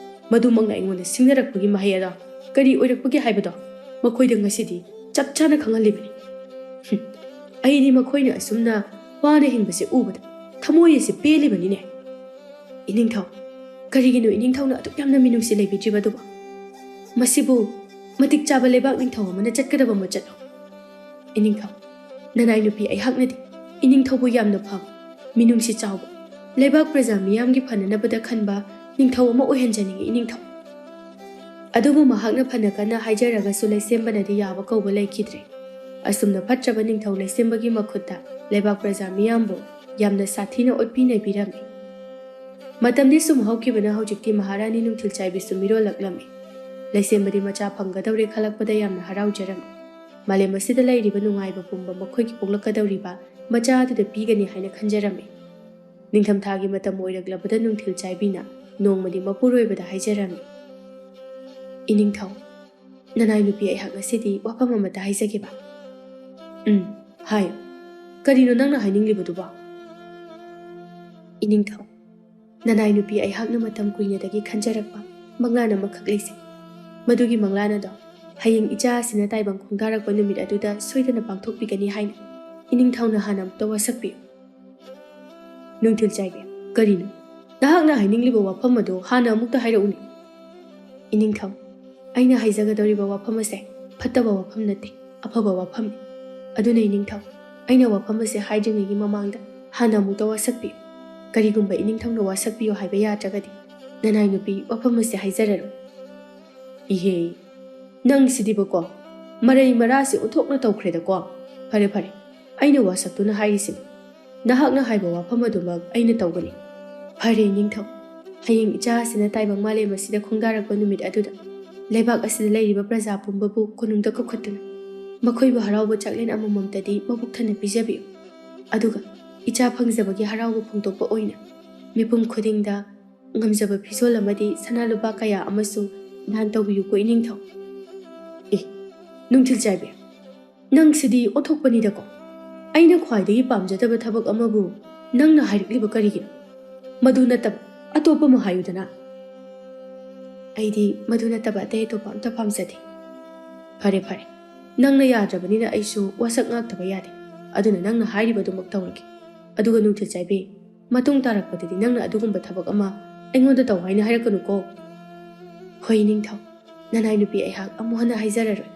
ꯃꯗꯨꯃꯛꯅ ꯑꯩꯉꯣꯟꯗ ꯁꯤꯡꯅꯔꯛꯄꯒꯤ ꯃꯍꯩ ꯑꯗꯣ ꯀꯔꯤ ꯑꯣꯏꯔꯛꯄꯒꯦ ꯍꯥꯏꯕꯗꯣ ꯃꯈꯣꯏꯗ ꯉꯁꯤꯗꯤ ꯆꯞ ꯆꯥꯅ ꯈꯪꯍꯜꯂꯤꯕꯅꯤ꯫ ꯍꯨꯝ, ꯑꯩꯗꯤ ꯃꯈꯣꯏꯅ ꯑꯁꯨꯝꯅ ꯋꯥꯅ ꯍꯤꯡꯕꯁꯦ ꯎꯕꯗ ꯊꯃꯣꯏ ꯑꯁꯤ ꯄꯦꯜꯂꯤꯕꯅꯤꯅꯦ꯫ ꯏꯅꯤꯡꯊꯧ, ꯀꯔꯤꯒꯤꯅꯣ ꯏꯅꯤꯡꯊꯧꯅ ꯑꯗꯨꯛ ꯌꯥꯝꯅ ꯃꯤꯅꯨꯡꯁꯤ ꯂꯩꯕꯤꯗ꯭ꯔꯤꯕꯗꯨꯕꯣ? ꯃꯁꯤꯕꯨ ꯃꯇꯤꯛ ꯆꯥꯕ ꯂꯩꯕꯥꯛ ꯅꯤꯡꯊꯧ ꯑꯃꯅ ꯆꯠꯀꯗꯕ ꯃꯆꯠꯅꯣ? ꯏꯅꯤꯡꯊꯧ, ꯅꯅꯥꯏ ꯅꯨꯄꯤ ꯑꯩꯍꯥꯛꯅꯗꯤ ꯏꯅꯤꯡꯊꯧꯕꯨ ꯌꯥꯝꯅ ꯐꯕ, ꯃꯤꯅꯨꯡꯁꯤ ꯆꯥꯎꯕ, ꯂꯩꯕꯥꯛ ꯄ꯭ꯔꯖꯥ ꯃꯤꯌꯥꯝꯒꯤ ꯐꯅꯅꯕꯗ ꯈꯟꯕ ꯅꯤꯡꯊꯧ ꯑꯃ ꯑꯣꯏꯍꯟꯖꯅꯤꯡꯏ ꯏꯅꯤꯡꯊꯧ꯫ ꯑꯗꯨꯕꯨ ꯃꯍꯥꯛꯅ ꯐꯅ ꯀꯟꯅ ꯍꯥꯏꯖꯔꯒꯁꯨ ꯂꯩꯁꯦꯝꯕꯅꯗꯤ ꯌꯥꯕ ꯀꯧꯕ ꯂꯩꯈꯤꯗ꯭ꯔꯦ꯫ ꯑꯁꯨꯝꯅ ꯐꯠꯇ꯭ꯔꯕ ꯅꯤꯡꯊꯧ ꯂꯩꯁꯦꯝꯕꯒꯤ ꯃꯈꯨꯠꯇ ꯂꯩꯕꯥꯛ ꯄ꯭ꯔꯖꯥ ꯃꯤꯌꯥꯝꯕꯨ ꯌꯥꯝꯅ ꯁꯥꯊꯤꯅ ꯑꯣꯠꯄꯤ ꯅꯩꯕꯤꯔꯝꯃꯤ꯫ ꯃꯇꯝꯗꯤ ꯁꯨꯝ ꯍꯧꯈꯤꯕꯅ ꯍꯧꯖꯤꯛꯇꯤ ꯃꯍꯥꯔꯥꯅꯤ ꯅꯨꯡꯊꯤꯜ ꯆꯥꯏꯕꯤꯁꯨ ꯃꯤꯔꯣꯜꯂꯛꯂꯝꯃꯤ꯫ ꯂꯩꯁꯦꯝꯕꯗꯤ ꯃꯆꯥ ꯐꯪꯒꯗꯧꯔꯦ ꯈꯜꯂꯛꯄꯗ ꯌꯥꯝꯅ ꯍꯔꯥꯎꯖꯔꯝꯃꯤ꯫ ꯃꯥꯂꯦꯝ ꯑꯁꯤꯗ ꯂꯩꯔꯤꯕ ꯅꯨꯡꯉꯥꯏꯕ ꯄꯨꯝꯕ ꯃꯈꯣꯏꯒꯤ ꯄꯣꯛꯂꯛꯀꯗꯧꯔꯤꯕ ꯃꯆꯥ ꯑꯗꯨꯗ ꯄꯤꯒꯅꯤ ꯍꯥꯏꯅ ꯈꯟꯖꯔꯝꯃꯤ꯫ ꯅꯤꯡꯊꯝꯊꯥꯒꯤ ꯃꯇꯝ ꯑꯣꯏꯔꯛꯂꯕꯗ ꯅꯨꯡꯊꯤꯜ ꯆꯥꯏꯕꯤꯅ ꯅꯣꯡꯃꯗꯤ ꯃꯄꯨꯔꯣꯏꯕꯗ ꯍꯥꯏꯖꯔꯝꯃꯤ, "ꯏꯅꯤꯡꯊꯧ, ꯅꯅꯥꯏ ꯅꯨꯄꯤ ꯑꯩꯍꯥꯛ ꯉꯁꯤꯗꯤ ꯋꯥꯐꯝ ꯑꯃꯇ ꯍꯥꯏꯖꯒꯦꯕ?" "ꯎꯝ, ꯍꯥꯏꯌꯨ꯫ ꯀꯔꯤꯅꯣ ꯅꯪꯅ ꯍꯥꯏꯅꯤꯡꯂꯤꯕꯗꯨꯕꯣ?" "ꯏꯅꯤꯡꯊꯧ, ꯅꯅꯥꯏ ꯅꯨꯄꯤ ꯑꯩꯍꯥꯛꯅ ꯃꯇꯝ ꯀꯨꯏꯅꯗꯒꯤ ꯈꯟꯖꯔꯛꯄ ꯃꯪꯂꯥꯟ ꯑꯃꯈꯛ ꯂꯩꯖꯩ꯫ ꯃꯗꯨꯒꯤ ꯃꯪꯂꯥꯟ ꯑꯗꯣ ꯍꯌꯦꯡ ꯏꯆꯥ ꯑꯁꯤꯅ ꯇꯥꯏꯕꯪ ꯈꯣꯡꯗꯥꯔꯛꯄ ꯅꯨꯃꯤꯠ ꯑꯗꯨꯗ ꯁꯣꯏꯗꯅ ꯄꯥꯡꯊꯣꯛꯄꯤꯒꯅꯤ ꯍꯥꯏꯅ ꯏꯅꯤꯡꯊꯧꯅ ꯍꯥꯟꯅ ꯑꯃꯨꯛꯇ ꯋꯥꯁꯛꯄꯤꯌꯨ꯫" ꯅꯨꯡꯊꯤꯜ ꯆꯥꯏꯕꯤ, "ꯀꯔꯤꯅꯣ? ꯅꯍꯥꯛꯅ ꯍꯥꯏꯅꯤꯡꯂꯤꯕ ꯋꯥꯐꯝ ꯑꯗꯨ ꯍꯥꯟꯅ ꯑꯃꯨꯛꯇ ꯍꯥꯏꯔꯛꯎꯅꯦ꯫" "ꯏꯅꯤꯡꯊꯧ, ꯑꯩꯅ ꯍꯥꯏꯖꯒꯗꯧꯔꯤꯕ ꯋꯥꯐꯝ ꯑꯁꯦ ꯐꯠꯇꯕ ꯋꯥꯐꯝ ꯅꯠꯇꯦ, ꯑꯐꯕ ꯋꯥꯐꯝꯅꯤ꯫ ꯑꯗꯨꯅ ꯏꯅꯤꯡꯊꯧ, ꯑꯩꯅ ꯋꯥꯐꯝ ꯑꯁꯦ ꯍꯥꯏꯗ꯭ꯔꯤꯉꯩꯒꯤ ꯃꯃꯥꯡꯗ ꯍꯥꯟꯅ ꯑꯃꯨꯛꯇ ꯋꯥꯁꯛꯄꯤꯌꯨ꯫ ꯀꯔꯤꯒꯨꯝꯕ ꯏꯅꯤꯡꯊꯧꯅ ꯋꯥꯁꯛꯄꯤꯌꯨ ꯍꯥꯏꯕ ꯌꯥꯗ꯭ꯔꯒꯗꯤ ꯅꯅꯥꯏ ꯅꯨꯄꯤ ꯋꯥꯐꯝ ꯑꯁꯦ ꯍꯥꯏꯖꯔꯔꯣꯏ꯫" "ꯏꯍꯦ, ꯅꯪꯁꯤꯗꯤꯕꯀꯣ, ꯃꯔꯩ ꯃꯔꯥꯁꯦ ꯑꯣꯟꯊꯣꯛꯅ ꯇꯧꯈ꯭ꯔꯦꯗꯀꯣ꯫ ꯐꯔꯦ ꯐꯔꯦ, ꯑꯩꯅ ꯋꯥꯁꯛꯇꯨꯅ ꯍꯥꯏꯔꯤꯁꯤꯅꯤ꯫ ꯅꯍꯥꯛꯅ ꯍꯥꯏꯕ ꯋꯥꯐꯝ ꯑꯗꯨꯃꯛ ꯑꯩꯅ ꯇꯧꯒꯅꯤ꯫" "ꯐꯔꯦ ꯏꯅꯤꯡꯊꯧ, ꯍꯌꯦꯡ ꯏꯆꯥ ꯑꯁꯤꯅ ꯇꯥꯏꯕꯪ ꯃꯥꯂꯦꯝ ꯑꯁꯤꯗ ꯈꯣꯡꯗꯥꯔꯛꯄ ꯅꯨꯃꯤꯠ ꯑꯗꯨꯗ ꯂꯩꯕꯥꯛ ꯑꯁꯤꯗ ꯂꯩꯔꯤꯕ ꯄ꯭ꯔꯖꯥ ꯄꯨꯝꯕꯕꯨ ꯀꯣꯅꯨꯡꯗ ꯀꯧꯈꯠꯇꯨꯅ ꯃꯈꯣꯏꯕꯨ ꯍꯔꯥꯎꯕ ꯆꯥꯛꯂꯦꯟ ꯑꯃꯃꯝꯇꯗꯤ ꯃꯕꯨꯛ ꯊꯟꯅ ꯄꯤꯖꯕꯤꯌꯨ꯫ ꯑꯗꯨꯒ ꯏꯆꯥ ꯐꯪꯖꯕꯒꯤ ꯍꯔꯥꯎꯕ ꯐꯣꯡꯗꯣꯛꯄ ꯑꯣꯏꯅ ꯃꯤꯄꯨꯝ ꯈꯨꯗꯤꯡꯗ ꯉꯝꯖꯕ ꯐꯤꯖꯣꯜ ꯑꯃꯗꯤ ꯁꯅꯥ ꯂꯨꯄꯥ ꯀꯌꯥ ꯑꯃꯁꯨ ꯗꯥꯟ ꯇꯧꯕꯤꯌꯨꯀꯣ ꯏꯅꯤꯡꯊꯧ꯫" "ꯑꯦ, ꯅꯨꯡꯊꯤꯜ ꯆꯥꯏꯕꯤ, ꯅꯪꯁꯤꯗꯤ ꯑꯣꯟꯊꯣꯛꯄꯅꯤꯗꯀꯣ꯫ ꯑꯩꯅ ꯈ꯭ꯋꯥꯏꯗꯒꯤ ꯄꯥꯝꯖꯗꯕ ꯊꯕꯛ ꯑꯃꯕꯨ ꯅꯪꯅ ꯍꯥꯏꯔꯛꯂꯤꯕ ꯀꯔꯤꯒꯤꯅꯣ? ꯃꯗꯨ ꯅꯠꯇꯕ ꯑꯇꯣꯞꯄ ꯑꯃ ꯍꯥꯏꯌꯨꯗꯅ꯫" "ꯑꯩꯗꯤ ꯃꯗꯨ ꯅꯠꯇꯕ ꯑꯇꯩ ꯑꯇꯣꯞꯄ ꯑꯝꯇ ꯄꯥꯝꯖꯗꯦ꯫" "ꯐꯔꯦ ꯐꯔꯦ, ꯅꯪꯅ ꯌꯥꯗ꯭ꯔꯕꯅꯤꯅ ꯑꯩꯁꯨ ꯋꯥꯁꯛ ꯉꯥꯛꯇꯕ ꯌꯥꯗꯦ꯫ ꯑꯗꯨꯅ ꯅꯪꯅ ꯍꯥꯏꯔꯤꯕꯗꯨꯃꯛ ꯇꯧꯔꯒꯦ꯫ ꯑꯗꯨꯒ ꯅꯨꯡꯊꯤꯜ ꯆꯥꯏꯕꯤ, ꯃꯇꯨꯡ ꯇꯥꯔꯛꯄꯗꯗꯤ ꯅꯪꯅ ꯑꯗꯨꯒꯨꯝꯕ ꯊꯕꯛ ꯑꯃ ꯑꯩꯉꯣꯟꯗ ꯇꯧ ꯍꯥꯏꯅ ꯍꯥꯏꯔꯛꯀꯅꯨꯀꯣ꯫" "ꯍꯣꯏ ꯏꯅꯤꯡꯊꯧ, ꯅꯅꯥꯏ ꯅꯨꯄꯤ ꯑꯩꯍꯥꯛ ꯑꯃꯨꯛ ꯍꯟꯅ ꯍꯥꯏꯖꯔꯔꯣꯏ꯫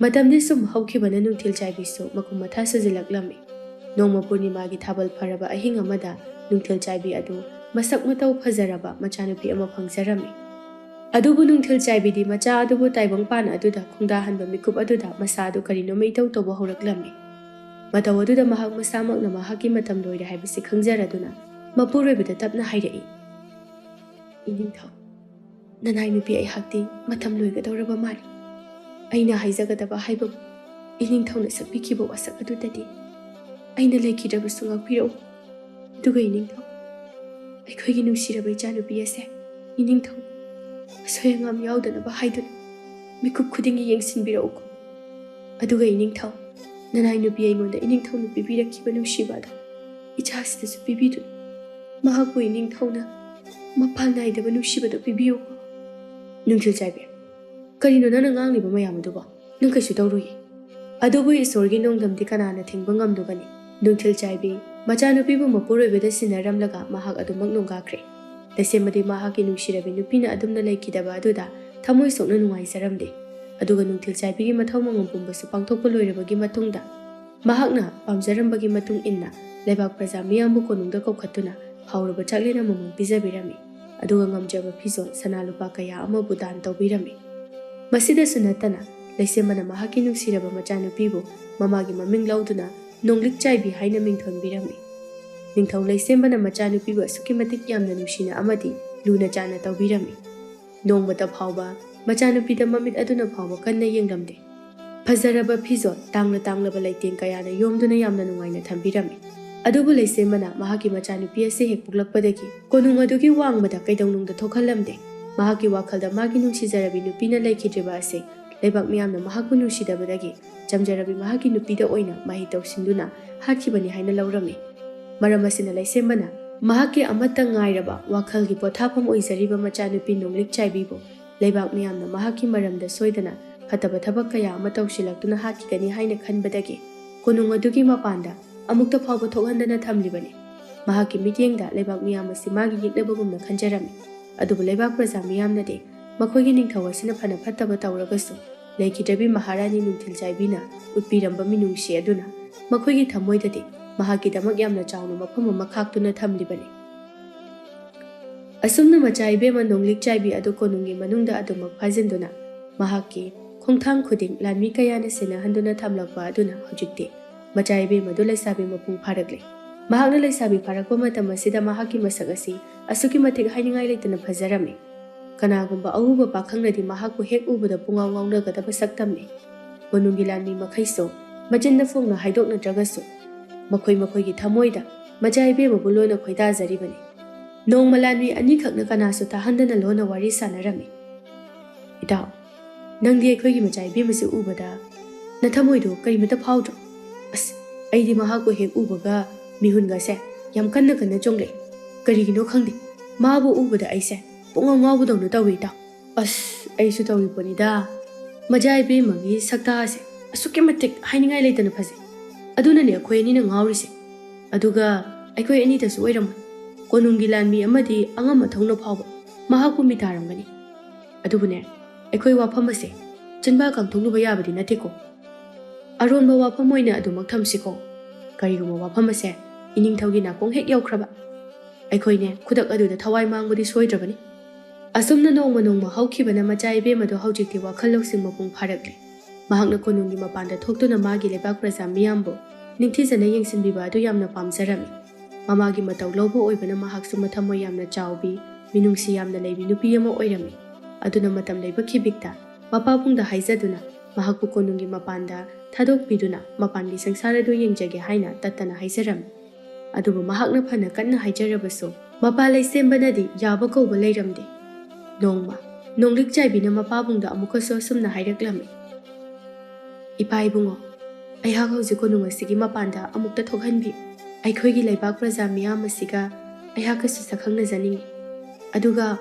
ꯃꯇꯝꯗꯤ ꯁꯨꯝ ꯍꯧꯈꯤꯕꯅ ꯅꯨꯡꯊꯤꯜ ꯆꯥꯏꯕꯤꯁꯨ ꯃꯈꯨꯝ ꯃꯊꯥ ꯁꯥꯖꯤꯜꯂꯛꯂꯝꯃꯤ꯫ ꯅꯣꯡꯃ ꯄꯨꯔꯅꯤꯃꯥꯒꯤ ꯊꯥꯕꯜ ꯐꯔꯕ ꯑꯍꯤꯡ ꯑꯃꯗ ꯅꯨꯡꯊꯤꯜ ꯆꯥꯏꯕꯤ ꯑꯗꯨ ꯃꯁꯛ ꯃꯇꯧ ꯐꯖꯔꯕ ꯃꯆꯥꯅꯨꯄꯤ ꯑꯃ ꯐꯪꯖꯔꯝꯃꯤ꯫ ꯑꯗꯨꯕꯨ ꯅꯨꯡꯊꯤꯜ ꯆꯥꯏꯕꯤꯗꯤ ꯃꯆꯥ ꯑꯗꯨꯕꯨ ꯇꯥꯏꯕꯪ ꯄꯥꯟ ꯑꯗꯨꯗ ꯈꯣꯡꯗꯥꯍꯟꯕ ꯃꯤꯀꯨꯞ ꯑꯗꯨꯗ ꯃꯁꯥ ꯑꯗꯨ ꯀꯔꯤꯅꯣꯃ ꯏꯇꯧ ꯇꯧꯕ ꯍꯧꯔꯛꯂꯝꯃꯤ꯫ ꯃꯇꯧ ꯑꯗꯨꯗ ꯃꯍꯥꯛ ꯃꯁꯥꯃꯛꯅ ꯃꯍꯥꯛꯀꯤ ꯃꯇꯝ ꯂꯣꯏꯔꯦ ꯍꯥꯏꯕꯁꯤ ꯈꯪꯖꯔꯗꯨꯅ ꯃꯄꯨꯔꯣꯏꯕꯗ ꯇꯞꯅ ꯍꯥꯏꯔꯛꯏ, "ꯏꯅꯤꯡꯊꯧ, ꯅꯅꯥꯏ ꯅꯨꯄꯤ ꯑꯩꯍꯥꯛꯇꯤ ꯃꯇꯝ ꯂꯣꯏꯒꯗꯧꯔꯕ ꯃꯥꯜꯂꯤ꯫ ꯑꯩꯅ ꯍꯥꯏꯖꯒꯗꯕ ꯍꯥꯏꯕꯕꯨ ꯏꯅꯤꯡꯊꯧꯅ ꯁꯛꯄꯤꯈꯤꯕ ꯋꯥꯁꯛ ꯑꯗꯨꯗꯗꯤ ꯑꯩꯅ ꯂꯩꯈꯤꯗ꯭ꯔꯕꯁꯨ ꯉꯥꯛꯄꯤꯔꯛꯎ꯫ ꯑꯗꯨꯒ ꯏꯅꯤꯡꯊꯧ, ꯑꯩꯈꯣꯏꯒꯤ ꯅꯨꯡꯁꯤꯔꯕ ꯏꯆꯥꯅꯨꯄꯤ ꯑꯁꯦ ꯏꯅꯤꯡꯊꯧ ꯑꯁꯣꯏ ꯑꯉꯥꯝ ꯌꯥꯎꯗꯅꯕ ꯍꯥꯏꯗꯨꯅ ꯃꯤꯀꯨꯞ ꯈꯨꯗꯤꯡꯒꯤ ꯌꯦꯡꯁꯤꯟꯕꯤꯔꯛꯎꯀꯣ꯫ ꯑꯗꯨꯒ ꯏꯅꯤꯡꯊꯧ, ꯅꯅꯥꯏ ꯅꯨꯄꯤ ꯑꯩꯉꯣꯟꯗ ꯏꯅꯤꯡꯊꯧꯅ ꯄꯤꯕꯤꯔꯛꯈꯤꯕ ꯅꯨꯡꯁꯤꯕ ꯑꯗꯣ ꯏꯆꯥꯁꯤꯗꯁꯨ ꯄꯤꯕꯤꯗꯨꯅ ꯃꯍꯥꯛꯄꯨ ꯏꯅꯤꯡꯊꯧꯅ ꯃꯄꯥꯟ ꯅꯥꯏꯗꯕ ꯅꯨꯡꯁꯤꯕꯗꯣ ꯄꯤꯕꯤꯌꯨꯀꯣ꯫" ꯅꯨꯡꯊꯤꯜ ꯆꯥꯏꯕꯤ, "ꯀꯔꯤꯅꯣ ꯅꯪꯅ ꯉꯥꯡꯂꯤꯕ ꯃꯌꯥꯝ ꯑꯗꯨꯕꯣ? ꯅꯪ ꯀꯩꯁꯨ ꯇꯧꯔꯨꯏ꯫ ꯑꯗꯨꯕꯨ ꯏꯁꯣꯔꯒꯤ ꯅꯣꯡꯗꯝꯗꯤ ꯀꯅꯥꯅ ꯊꯤꯡꯕ ꯉꯝꯂꯨꯒꯅꯤ?" ꯅꯨꯡꯊꯤꯜ ꯆꯥꯏꯕꯤ ꯃꯆꯥꯅꯨꯄꯤꯕꯨ ꯃꯄꯨꯔꯣꯏꯕꯗ ꯁꯤꯟꯅꯔꯝꯂꯒ ꯃꯍꯥꯛ ꯑꯗꯨꯃꯛ ꯅꯣꯡꯒꯥꯈ꯭ꯔꯦ꯫ ꯂꯩꯁꯦꯝꯕꯗꯤ ꯃꯍꯥꯛꯀꯤ ꯅꯨꯡꯁꯤꯔꯕꯤ ꯅꯨꯄꯤꯅ ꯑꯗꯨꯝꯅ ꯂꯩꯈꯤꯗꯕ ꯑꯗꯨꯗ ꯊꯃꯣꯏ ꯁꯣꯛꯅ ꯅꯨꯡꯉꯥꯏꯖꯔꯝꯗꯦ꯫ ꯑꯗꯨꯒ ꯅꯨꯡꯊꯤꯜ ꯆꯥꯏꯕꯤꯒꯤ ꯃꯊꯧ ꯃꯉꯝ ꯄꯨꯝꯕꯁꯨ ꯄꯥꯡꯊꯣꯛꯄ ꯂꯣꯏꯔꯕꯒꯤ ꯃꯇꯨꯡꯗ ꯃꯍꯥꯛꯅ ꯄꯥꯝꯖꯔꯝꯕꯒꯤ ꯃꯇꯨꯡ ꯏꯟꯅ ꯂꯩꯕꯥꯛ ꯄ꯭ꯔꯖꯥ ꯃꯤꯌꯥꯝꯕꯨ ꯀꯣꯅꯨꯡꯗ ꯀꯧꯈꯠꯇꯨꯅ ꯍꯥꯎꯔꯕ ꯆꯥꯛꯂꯦꯟ ꯑꯃꯃꯝ ꯄꯤꯖꯕꯤꯔꯝꯃꯤ꯫ ꯑꯗꯨꯒ ꯉꯝꯖꯕ ꯐꯤꯖꯣꯜ, ꯁꯅꯥ ꯂꯨꯄꯥ ꯀꯌꯥ ꯑꯃꯕꯨ ꯗꯥꯟ ꯇꯧꯕꯤꯔꯝꯃꯤ꯫ ꯃꯁꯤꯗꯁꯨ ꯅꯠꯇꯅ ꯂꯩꯁꯦꯝꯕꯅ ꯃꯍꯥꯛꯀꯤ ꯅꯨꯡꯁꯤꯔꯕ ꯃꯆꯥꯅꯨꯄꯤꯕꯨ ꯃꯃꯥꯒꯤ ꯃꯃꯤꯡ ꯂꯧꯗꯨꯅ ꯅꯣꯡꯂꯤꯛ ꯆꯥꯏꯕꯤ ꯍꯥꯏꯅ ꯃꯤꯡꯊꯣꯟꯕꯤꯔꯝꯃꯤ꯫ ꯅꯤꯡꯊꯧ ꯂꯩꯁꯦꯝꯕꯅ ꯃꯆꯥꯅꯨꯄꯤꯕꯨ ꯑꯁꯨꯛꯀꯤ ꯃꯇꯤꯛ ꯌꯥꯝꯅ ꯅꯨꯡꯁꯤꯅ ꯑꯃꯗꯤ ꯂꯨꯅ ꯆꯥꯟꯅ ꯇꯧꯕꯤꯔꯝꯃꯤ꯫ ꯅꯣꯡꯃꯇ ꯐꯥꯎꯕ ꯃꯆꯥꯅꯨꯄꯤꯗ ꯃꯃꯤꯠ ꯑꯗꯨꯅ ꯐꯥꯎꯕ ꯀꯟꯅ ꯌꯦꯡꯂꯝꯗꯦ꯫ ꯐꯖꯔꯕ ꯐꯤꯖꯣꯜ, ꯇꯥꯡꯂ ꯇꯥꯡꯂꯕ ꯂꯩꯇꯦꯡ ꯀꯌꯥꯅ ꯌꯣꯝꯗꯨꯅ ꯌꯥꯝꯅ ꯅꯨꯡꯉꯥꯏꯅ ꯊꯝꯕꯤꯔꯝꯃꯤ꯫ ꯑꯗꯨꯕꯨ ꯂꯩꯁꯦꯝꯕꯅ ꯃꯍꯥꯛꯀꯤ ꯃꯆꯥꯅꯨꯄꯤ ꯑꯁꯤ ꯍꯦꯛ ꯄꯣꯛꯂꯛꯄꯗꯒꯤ ꯀꯣꯅꯨꯡ ꯑꯗꯨꯒꯤ ꯋꯥꯡꯃꯗ ꯀꯩꯗꯧꯅꯨꯡꯗ ꯊꯣꯛꯍꯜꯂꯝꯗꯦ꯫ ꯃꯍꯥꯛꯀꯤ ꯋꯥꯈꯜꯗ ꯃꯥꯒꯤ ꯅꯨꯡꯁꯤꯖꯔꯕꯤ ꯅꯨꯄꯤꯅ ꯂꯩꯈꯤꯗ꯭ꯔꯤꯕ ꯑꯁꯤ ꯂꯩꯕꯥꯛ ꯃꯤꯌꯥꯝꯅ ꯃꯍꯥꯛꯄꯨ ꯅꯨꯡꯁꯤꯗꯕꯗꯒꯤ ꯆꯝꯖꯔꯕꯤ ꯃꯍꯥꯛꯀꯤ ꯅꯨꯄꯤꯗ ꯑꯣꯏꯅ ꯃꯍꯩ ꯇꯧꯁꯤꯟꯗꯨꯅ ꯍꯥꯠꯈꯤꯕꯅꯤ ꯍꯥꯏꯅ ꯂꯧꯔꯝꯃꯤ꯫ ꯃꯔꯝ ꯑꯁꯤꯅ ꯂꯩꯁꯦꯝꯕꯅ ꯃꯍꯥꯛꯀꯤ ꯑꯃꯠꯇ ꯉꯥꯏꯔꯕ ꯋꯥꯈꯜꯒꯤ ꯄꯣꯊꯥꯐꯝ ꯑꯣꯏꯖꯔꯤꯕ ꯃꯆꯥꯅꯨꯄꯤ ꯅꯣꯡꯂꯤꯛ ꯆꯥꯏꯕꯤꯕꯨ ꯂꯩꯕꯥꯛ ꯃꯤꯌꯥꯝꯅ ꯃꯍꯥꯛꯀꯤ ꯃꯔꯝꯗ ꯁꯣꯏꯗꯅ ꯐꯠꯇꯕ ꯊꯕꯛ ꯀꯌꯥ ꯑꯃ ꯇꯧꯁꯤꯜꯂꯛꯇꯨꯅ ꯍꯥꯠꯈꯤꯒꯅꯤ ꯍꯥꯏꯅ ꯈꯟꯕꯗꯒꯤ ꯀꯣꯅꯨꯡ ꯑꯗꯨꯒꯤ ꯃꯄꯥꯟꯗ ꯑꯃꯨꯛꯇ ꯐꯥꯎꯕ ꯊꯣꯛꯍꯟꯗꯅ ꯊꯝꯂꯤꯕꯅꯤ꯫ ꯃꯍꯥꯛꯀꯤ ꯃꯤꯠꯌꯦꯡꯗ ꯂꯩꯕꯥꯛ ꯃꯤꯌꯥꯝ ꯑꯁꯤ ꯃꯥꯒꯤ ꯌꯦꯛꯅꯕꯒꯨꯝꯅ ꯈꯟꯖꯔꯝꯃꯤ꯫ ꯑꯗꯨꯕꯨ ꯂꯩꯕꯥꯛ ꯄ꯭ꯔꯖꯥ ꯃꯤꯌꯥꯝꯅꯗꯤ ꯃꯈꯣꯏꯒꯤ ꯅꯤꯡꯊꯧ ꯑꯁꯤꯅ ꯐꯅ ꯐꯠꯇꯕ ꯇꯧꯔꯒꯁꯨ, ꯂꯩꯈꯤꯗ꯭ꯔꯕꯤ ꯃꯍꯥꯔꯥꯅꯤ ꯅꯤꯡꯊꯤꯜ ꯆꯥꯏꯕꯤꯅ ꯎꯠꯄꯤꯔꯝꯕ ꯃꯤꯅꯨꯡꯁꯤ ꯑꯗꯨꯅ ꯃꯈꯣꯏꯒꯤ ꯊꯃꯣꯏꯗꯗꯤ ꯃꯍꯥꯛꯀꯤꯗꯃꯛ ꯌꯥꯝꯅ ꯆꯥꯎꯅ ꯃꯐꯝ ꯑꯃ ꯈꯥꯛꯇꯨꯅ ꯊꯝꯂꯤꯕꯅꯤ꯫ ꯑꯁꯨꯝꯅ ꯃꯆꯥ ꯏꯕꯦꯝꯃ ꯅꯣꯡꯂꯤꯛ ꯆꯥꯏꯕꯤ ꯑꯗꯨ ꯀꯣꯅꯨꯡꯒꯤ ꯃꯅꯨꯡꯗ ꯑꯗꯨꯃꯛ ꯐꯥꯖꯤꯟꯗꯨꯅ ꯃꯍꯥꯛꯀꯤ ꯈꯣꯡꯊꯥꯡ ꯈꯨꯗꯤꯡ ꯂꯥꯟꯃꯤ ꯀꯌꯥꯅ ꯁꯦꯟꯅꯍꯟꯗꯨꯅ ꯊꯝꯂꯛꯄ ꯑꯗꯨꯅ ꯍꯧꯖꯤꯛꯇꯤ ꯃꯆꯥ ꯏꯕꯦꯝꯃ ꯑꯗꯨ ꯂꯩꯁꯥꯕꯤ ꯃꯄꯨꯡ ꯐꯥꯔꯛꯂꯦ꯫ ꯃꯍꯥꯛꯅ ꯂꯩꯁꯥꯕꯤ ꯐꯥꯔꯛꯄ ꯃꯇꯝ ꯑꯁꯤꯗ ꯃꯍꯥꯛꯀꯤ ꯃꯁꯛ ꯑꯁꯤ ꯑꯁꯨꯛꯀꯤ ꯃꯇꯤꯛ ꯍꯥꯏꯅꯤꯡꯉꯥꯏ ꯂꯩꯇꯅ ꯐꯖꯔꯝꯃꯤ꯫ ꯀꯅꯥꯒꯨꯝꯕ ꯑꯎꯕ ꯄꯥꯈꯪꯅꯗꯤ ꯃꯍꯥꯛꯄꯨ ꯍꯦꯛ ꯎꯕꯗ ꯄꯨꯡꯉꯥꯎ ꯉꯥꯎꯅꯒꯗꯕ ꯁꯛꯇꯝꯅꯤ꯫ ꯀꯣꯅꯨꯡꯒꯤ ꯂꯥꯟꯃꯤ ꯃꯈꯩꯁꯨ ꯃꯆꯤꯟꯗ ꯐꯣꯡꯅ ꯍꯥꯏꯗꯣꯛꯅꯗ꯭ꯔꯒꯁꯨ, ꯃꯈꯣꯏ ꯃꯈꯣꯏꯒꯤ ꯊꯃꯣꯏꯗ ꯃꯆꯥ ꯏꯕꯦꯝꯃꯕꯨ ꯂꯣꯟꯅ ꯈꯣꯏꯗꯥꯖꯔꯤꯕꯅꯤ꯫ ꯅꯣꯡꯃ ꯂꯥꯟꯃꯤ ꯑꯅꯤꯈꯛꯅ ꯀꯅꯥꯁꯨ ꯇꯥꯍꯟꯗꯅ ꯂꯣꯟꯅ ꯋꯥꯔꯤ ꯁꯥꯟꯅꯔꯝꯃꯤ꯫ "ꯏꯇꯥꯎ, ꯅꯪꯗꯤ ꯑꯩꯈꯣꯏꯒꯤ ꯃꯆꯥ ꯏꯕꯦꯝꯃꯁꯤ ꯎꯕꯗ ꯅꯊꯃꯣꯏꯗꯣ ꯀꯔꯤꯃꯇ ꯐꯥꯎꯗ꯭ꯔꯣ?" "ꯑꯁ, ꯑꯩꯗꯤ ꯃꯍꯥꯛꯄꯨ ꯍꯦꯛ ꯎꯕꯒ ꯃꯤꯍꯨꯟꯒꯁꯦ ꯌꯥꯝ ꯀꯟꯅ ꯀꯟꯅ ꯆꯣꯡꯂꯛꯏ꯫ ꯀꯔꯤꯒꯤꯅꯣ ꯈꯪꯗꯦ, ꯃꯥꯕꯨ ꯎꯕꯗ ꯑꯩꯁꯦ ꯄꯨꯡꯉꯥꯎ ꯉꯥꯎꯕꯗꯧꯅ ꯇꯧꯏ, ꯏꯇꯥꯎ꯫" "ꯑꯁ, ꯑꯩꯁꯨ ꯇꯧꯔꯤꯄꯣꯠꯅꯤꯗ꯫ ꯃꯆꯥ ꯏꯕꯦꯝꯃꯒꯤ ꯁꯛꯇꯥꯁꯦ ꯑꯁꯨꯛꯀꯤ ꯃꯇꯤꯛ ꯍꯥꯏꯅꯤꯡꯉꯥꯏ ꯂꯩꯇꯅ ꯐꯖꯩ꯫ ꯑꯗꯨꯅꯅꯦ ꯑꯩꯈꯣꯏ ꯑꯅꯤꯅ ꯉꯥꯎꯔꯤꯁꯦ꯫ ꯑꯗꯨꯒ ꯑꯩꯈꯣꯏ ꯑꯅꯤꯗꯁꯨ ꯑꯣꯏꯔꯝꯃꯣꯏ꯫ ꯀꯣꯅꯨꯡꯒꯤ ꯂꯥꯟꯃꯤ ꯑꯃꯗꯤ ꯑꯉꯝ ꯑꯊꯧꯅ ꯐꯥꯎꯕ ꯃꯍꯥꯛꯄꯨ ꯃꯤꯇꯥꯔꯝꯒꯅꯤ꯫ ꯑꯗꯨꯕꯨꯅꯦ, ꯑꯩꯈꯣꯏ ꯋꯥꯐꯝ ꯑꯁꯦ ꯆꯤꯟꯕꯥ ꯀꯥꯡꯊꯣꯛꯂꯨꯕ ꯌꯥꯕꯗꯤ ꯅꯠꯇꯦꯀꯣ꯫ ꯑꯔꯣꯟꯕ ꯋꯥꯐꯝ ꯑꯣꯏꯅ ꯑꯗꯨꯃꯛ ꯊꯝꯁꯤꯀꯣ꯫ ꯀꯔꯤꯒꯨꯝꯕ ꯋꯥꯐꯝ ꯑꯁꯦ ꯏꯅꯤꯡꯊꯧꯒꯤ ꯅꯥꯀꯣꯡ ꯍꯦꯛ ꯌꯧꯈ꯭ꯔꯕ, ꯑꯩꯈꯣꯏꯅꯦ ꯈꯨꯗꯛ ꯑꯗꯨꯗ ꯊꯋꯥꯏ ꯃꯥꯡꯕꯗꯤ ꯁꯣꯏꯗ꯭ꯔꯕꯅꯤ꯫" ꯑꯁꯨꯝꯅ ꯅꯣꯡꯃ ꯅꯣꯡꯃ ꯍꯧꯈꯤꯕꯅ ꯃꯆꯥ ꯏꯕꯦꯝ ꯑꯗꯨ ꯍꯧꯖꯤꯛꯇꯤ ꯋꯥꯈꯜ ꯂꯧꯁꯤꯡ ꯃꯄꯨꯡ ꯐꯥꯔꯛꯂꯦ꯫ ꯃꯍꯥꯛꯅ ꯀꯣꯅꯨꯡꯒꯤ ꯃꯄꯥꯟꯗ ꯊꯣꯛꯇꯨꯅ ꯃꯥꯒꯤ ꯂꯩꯕꯥꯛ ꯄ꯭ꯔꯖꯥ ꯃꯤꯌꯥꯝꯕꯨ ꯅꯤꯡꯊꯤꯖꯅ ꯌꯦꯡꯁꯤꯟꯕꯤꯕ ꯑꯗꯨ ꯌꯥꯝꯅ ꯄꯥꯝꯖꯔꯝꯃꯤ꯫ ꯃꯃꯥꯒꯤ ꯃꯇꯧ ꯂꯧꯕ ꯑꯣꯏꯕꯅ ꯃꯍꯥꯛꯁꯨ ꯃꯊꯃꯣꯏ ꯌꯥꯝꯅ ꯆꯥꯎꯕꯤ, ꯃꯤꯅꯨꯡꯁꯤ ꯌꯥꯝꯅ ꯂꯩꯕꯤ ꯅꯨꯄꯤ ꯑꯃ ꯑꯣꯏꯔꯝꯃꯤ꯫ ꯑꯗꯨꯅ ꯃꯇꯝ ꯂꯩꯕ ꯈꯤꯕꯤꯛꯇ ꯃꯄꯥꯕꯨꯡꯗ ꯍꯥꯏꯖꯗꯨꯅ ꯃꯍꯥꯛꯄꯨ ꯀꯣꯅꯨꯡꯒꯤ ꯃꯄꯥꯟꯗ ꯊꯥꯗꯣꯛꯄꯤꯗꯨꯅ ꯃꯄꯥꯟꯒꯤ ꯁꯪꯁꯥꯔ ꯑꯗꯨ ꯌꯦꯡꯖꯒꯦ ꯍꯥꯏꯅ ꯇꯠꯇꯅ ꯍꯥꯏꯖꯔꯝꯃꯤ꯫ ꯑꯗꯨꯕꯨ ꯃꯍꯥꯛꯅ ꯐꯅ ꯀꯟꯅ ꯍꯥꯏꯖꯔꯕꯁꯨ ꯃꯄꯥ ꯂꯩꯁꯦꯝꯕꯅꯗꯤ ꯌꯥꯕ ꯀꯧꯕ ꯂꯩꯔꯝꯗꯦ꯫ ꯅꯣꯡꯃ ꯅꯣꯡꯂꯤꯛ ꯆꯥꯏꯕꯤꯅ ꯃꯄꯥꯕꯨꯡꯗ ꯑꯃꯨꯛꯀꯁꯨ ꯑꯁꯨꯝꯅ ꯍꯥꯏꯔꯛꯂꯝꯃꯤ, "ꯏꯄꯥ ꯏꯕꯨꯡꯉꯣ, ꯑꯩꯍꯥꯛ ꯍꯧꯖꯤꯛ ꯀꯣꯅꯨꯡ ꯑꯁꯤꯒꯤ ꯃꯄꯥꯟꯗ ꯑꯃꯨꯛꯇ ꯊꯣꯛꯍꯟꯕꯤꯌꯨ꯫ ꯑꯩꯈꯣꯏꯒꯤ ꯂꯩꯕꯥꯛ ꯄ꯭ꯔꯖꯥ ꯃꯤꯌꯥꯝ ꯑꯁꯤꯒ ꯑꯩꯍꯥꯛꯀꯁꯨ ꯁꯛꯈꯪꯅꯖꯅꯤꯡꯏ꯫ ꯑꯗꯨꯒ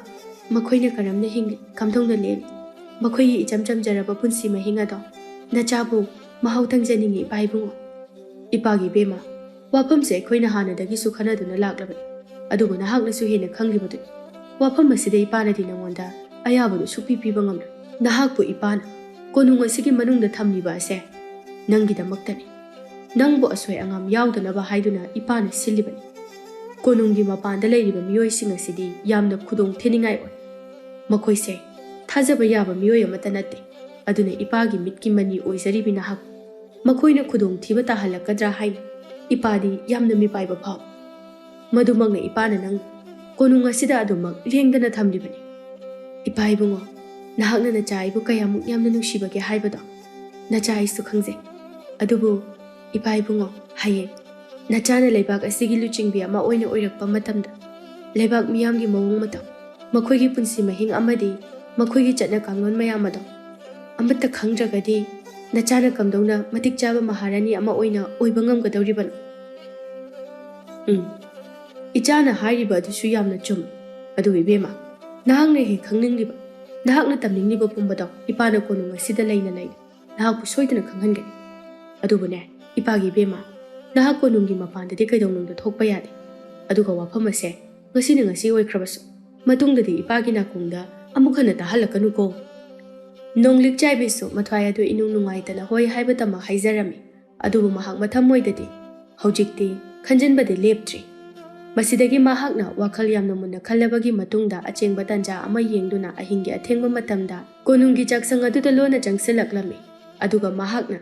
ꯃꯈꯣꯏꯅ ꯀꯔꯝꯅ ꯍꯤꯡꯂꯤ, ꯀꯝꯗꯧꯅ ꯂꯦꯜꯂꯤ, ꯃꯈꯣꯏꯒꯤ ꯏꯆꯝ ꯆꯝꯖꯔꯕ ꯄꯨꯟꯁꯤ ꯃꯍꯤꯡ ꯑꯗꯣ ꯅꯆꯥꯕꯨ ꯃꯍꯥꯎ ꯇꯪꯖꯅꯤꯡꯏ ꯏꯄꯥ ꯏꯕꯨꯡꯉꯣ꯫" "ꯏꯄꯥꯒꯤ ꯏꯕꯦꯝꯃ, ꯋꯥꯐꯝꯁꯦ ꯑꯩꯈꯣꯏꯅ ꯍꯥꯟꯅꯗꯒꯤꯁꯨ ꯈꯟꯅꯗꯨꯅ ꯂꯥꯛꯂꯕꯅꯤ꯫ ꯑꯗꯨꯕꯨ ꯅꯍꯥꯛꯅꯁꯨ ꯍꯦꯟꯅ ꯈꯪꯂꯤꯕꯗꯨꯅꯤ꯫ ꯋꯥꯐꯝ ꯑꯁꯤꯗ ꯏꯄꯥꯅꯗꯤ ꯅꯉꯣꯟꯗ ꯑꯌꯥꯕꯗꯨ ꯁꯨꯛꯄꯤ ꯄꯤꯕ ꯉꯝꯂꯣꯏ꯫ ꯅꯍꯥꯛꯄꯨ ꯏꯄꯥꯅ ꯀꯣꯅꯨꯡ ꯑꯁꯤꯒꯤ ꯃꯅꯨꯡꯗ ꯊꯝꯂꯤꯕ ꯑꯁꯦ ꯅꯪꯒꯤꯗꯃꯛꯇꯅꯤ꯫ ꯅꯪꯕꯨ ꯑꯁꯣꯏ ꯑꯉꯥꯝ ꯌꯥꯎꯗꯅꯕ ꯍꯥꯏꯗꯨꯅ ꯏꯄꯥꯅ ꯁꯤꯜꯂꯤꯕꯅꯤ꯫ ꯀꯣꯅꯨꯡꯒꯤ ꯃꯄꯥꯟꯗ ꯂꯩꯔꯤꯕ ꯃꯤꯑꯣꯏꯁꯤꯡ ꯑꯁꯤꯗꯤ ꯌꯥꯝꯅ ꯈꯨꯗꯣꯡ ꯊꯤꯅꯤꯡꯉꯥꯏ ꯑꯣꯏ꯫ ꯃꯈꯣꯏꯁꯦ ꯊꯥꯖꯕ ꯌꯥꯕ ꯃꯤꯑꯣꯏ ꯑꯃꯠꯇ ꯅꯠꯇꯦ꯫ ꯑꯗꯨꯅ ꯏꯄꯥꯒꯤ ꯃꯤꯠꯀꯤ ꯃꯅꯤ ꯑꯣꯏꯖꯔꯤꯕꯤ ꯅꯍꯥꯛ ꯃꯈꯣꯏꯅ ꯈꯨꯗꯣꯡꯊꯤꯕ ꯇꯥꯍꯜꯂꯛꯀꯗ꯭ꯔꯥ ꯍꯥꯏꯅ ꯏꯄꯥꯗꯤ ꯌꯥꯝꯅ ꯃꯤꯄꯥꯏꯕ ꯐꯥꯎꯏ꯫ ꯃꯗꯨꯃꯛꯅ ꯏꯄꯥꯅ ꯅꯪ ꯀꯣꯅꯨꯡ ꯑꯁꯤꯗ ꯑꯗꯨꯃꯛ ꯂꯦꯡꯗꯅ ꯊꯝꯂꯤꯕꯅꯤ꯫ ꯏꯄꯥ ꯏꯕꯨꯡꯉꯣ, ꯅꯍꯥꯛꯅ ꯅꯆꯥ ꯑꯩꯕꯨ ꯀꯌꯥꯃꯨꯛ ꯌꯥꯝꯅ ꯅꯨꯡꯁꯤꯕꯒꯦ ꯍꯥꯏꯕꯗꯣ ꯅꯆꯥ ꯑꯩꯁꯨ ꯈꯪꯖꯩ꯫ ꯑꯗꯨꯕꯨ ꯏꯄꯥ ꯏꯕꯨꯡꯉꯣ, ꯍꯌꯦꯡ ꯅꯆꯥꯅ ꯂꯩꯕꯥꯛ ꯑꯁꯤꯒꯤ ꯂꯨꯆꯤꯡꯕꯤ ꯑꯃ ꯑꯣꯏꯅ ꯑꯣꯏꯔꯛꯄ ꯃꯇꯝꯗ ꯂꯩꯕꯥꯛ ꯃꯤꯌꯥꯝꯒꯤ ꯃꯑꯣꯡ ꯃꯇꯧ, ꯃꯈꯣꯏꯒꯤ ꯄꯨꯟꯁꯤ ꯃꯍꯤꯡ ꯑꯃꯗꯤ ꯃꯈꯣꯏꯒꯤ ꯆꯠꯅ ꯀꯥꯡꯂꯣꯟ ꯃꯌꯥꯝ ꯑꯗꯣ ꯑꯃꯠꯇ ꯈꯪꯗ꯭ꯔꯒꯗꯤ ꯅꯆꯥꯅ ꯀꯝꯗꯧꯅ ꯃꯇꯤꯛ ꯆꯥꯕ ꯃꯍꯥꯔꯥꯅꯤ ꯑꯃ ꯑꯣꯏꯅ ꯑꯣꯏꯕ ꯉꯝꯒꯗꯧꯔꯤꯕꯅꯣ? ꯎꯝ, ꯏꯆꯥꯅ ꯍꯥꯏꯔꯤꯕ ꯑꯗꯨꯁꯨ ꯌꯥꯝꯅ ꯆꯨꯝꯃꯤ꯫ ꯑꯗꯨꯕꯨ ꯏꯕꯦꯝꯃ, ꯅꯍꯥꯛꯅ ꯍꯦꯛ ꯈꯪꯅꯤꯡꯂꯤꯕ, ꯅꯍꯥꯛꯅ ꯇꯝꯅꯤꯡꯂꯤꯕ ꯄꯨꯝꯕꯗꯣ ꯏꯄꯥꯅ ꯀꯣꯅꯨꯡ ꯑꯁꯤꯗ ꯂꯩꯅ ꯂꯩꯅ ꯅꯍꯥꯛꯄꯨ ꯁꯣꯏꯗꯅ ꯈꯪꯍꯟꯒꯅꯤ꯫ ꯑꯗꯨꯕꯨꯅꯦ, ꯏꯄꯥꯒꯤ ꯏꯕꯦꯝꯃ, ꯅꯍꯥꯛ ꯀꯣꯅꯨꯡꯒꯤ ꯃꯄꯥꯟꯗꯗꯤ ꯀꯩꯗꯧꯅꯨꯡꯗ ꯊꯣꯛꯄ ꯌꯥꯗꯦ꯫ ꯑꯗꯨꯒ ꯋꯥꯐꯝ ꯑꯁꯦ ꯉꯁꯤꯅ ꯉꯁꯤ ꯑꯣꯏꯈ꯭ꯔꯕꯁꯨ ꯃꯇꯨꯡꯗꯗꯤ ꯏꯄꯥꯒꯤ ꯅꯥꯀꯣꯡꯗ ꯑꯃꯨꯛ ꯍꯟꯅ ꯇꯥꯍꯜꯂꯛꯀꯅꯨꯀꯣ꯫ ꯅꯣꯡꯂꯤꯛ ꯆꯥꯏꯕꯤꯁꯨ ꯃꯊ꯭ꯋꯥꯏ ꯑꯗꯨ ꯏꯅꯨꯡ ꯅꯨꯡꯉꯥꯏꯇꯅ ꯍꯣꯏ ꯍꯥꯏꯕꯇꯃꯛ ꯍꯥꯏꯖꯔꯝꯃꯤ꯫ ꯑꯗꯨꯕꯨ ꯃꯍꯥꯛ ꯃꯊꯃꯣꯏꯗꯗꯤ ꯍꯧꯖꯤꯛꯇꯤ ꯈꯟꯖꯤꯟꯕꯗꯤ ꯂꯦꯞꯇ꯭ꯔꯤ꯫ ꯃꯁꯤꯗꯒꯤ ꯃꯍꯥꯛꯅ ꯋꯥꯈꯜ ꯌꯥꯝꯅ ꯃꯨꯟꯅ ꯈꯜꯂꯕꯒꯤ ꯃꯇꯨꯡꯗ ꯑꯆꯦꯡꯕ ꯇꯥꯟꯖꯥ ꯑꯃ ꯌꯦꯡꯗꯨꯅ ꯑꯍꯤꯡꯒꯤ ꯑꯊꯦꯡꯕ ꯃꯇꯝꯗ ꯀꯣꯅꯨꯡꯒꯤ ꯆꯥꯛꯁꯪ ꯑꯗꯨꯗ ꯂꯣꯟꯅ ꯆꯪꯁꯤꯜꯂꯛꯂꯝꯃꯤ꯫ ꯑꯗꯨꯒ ꯃꯍꯥꯛꯅ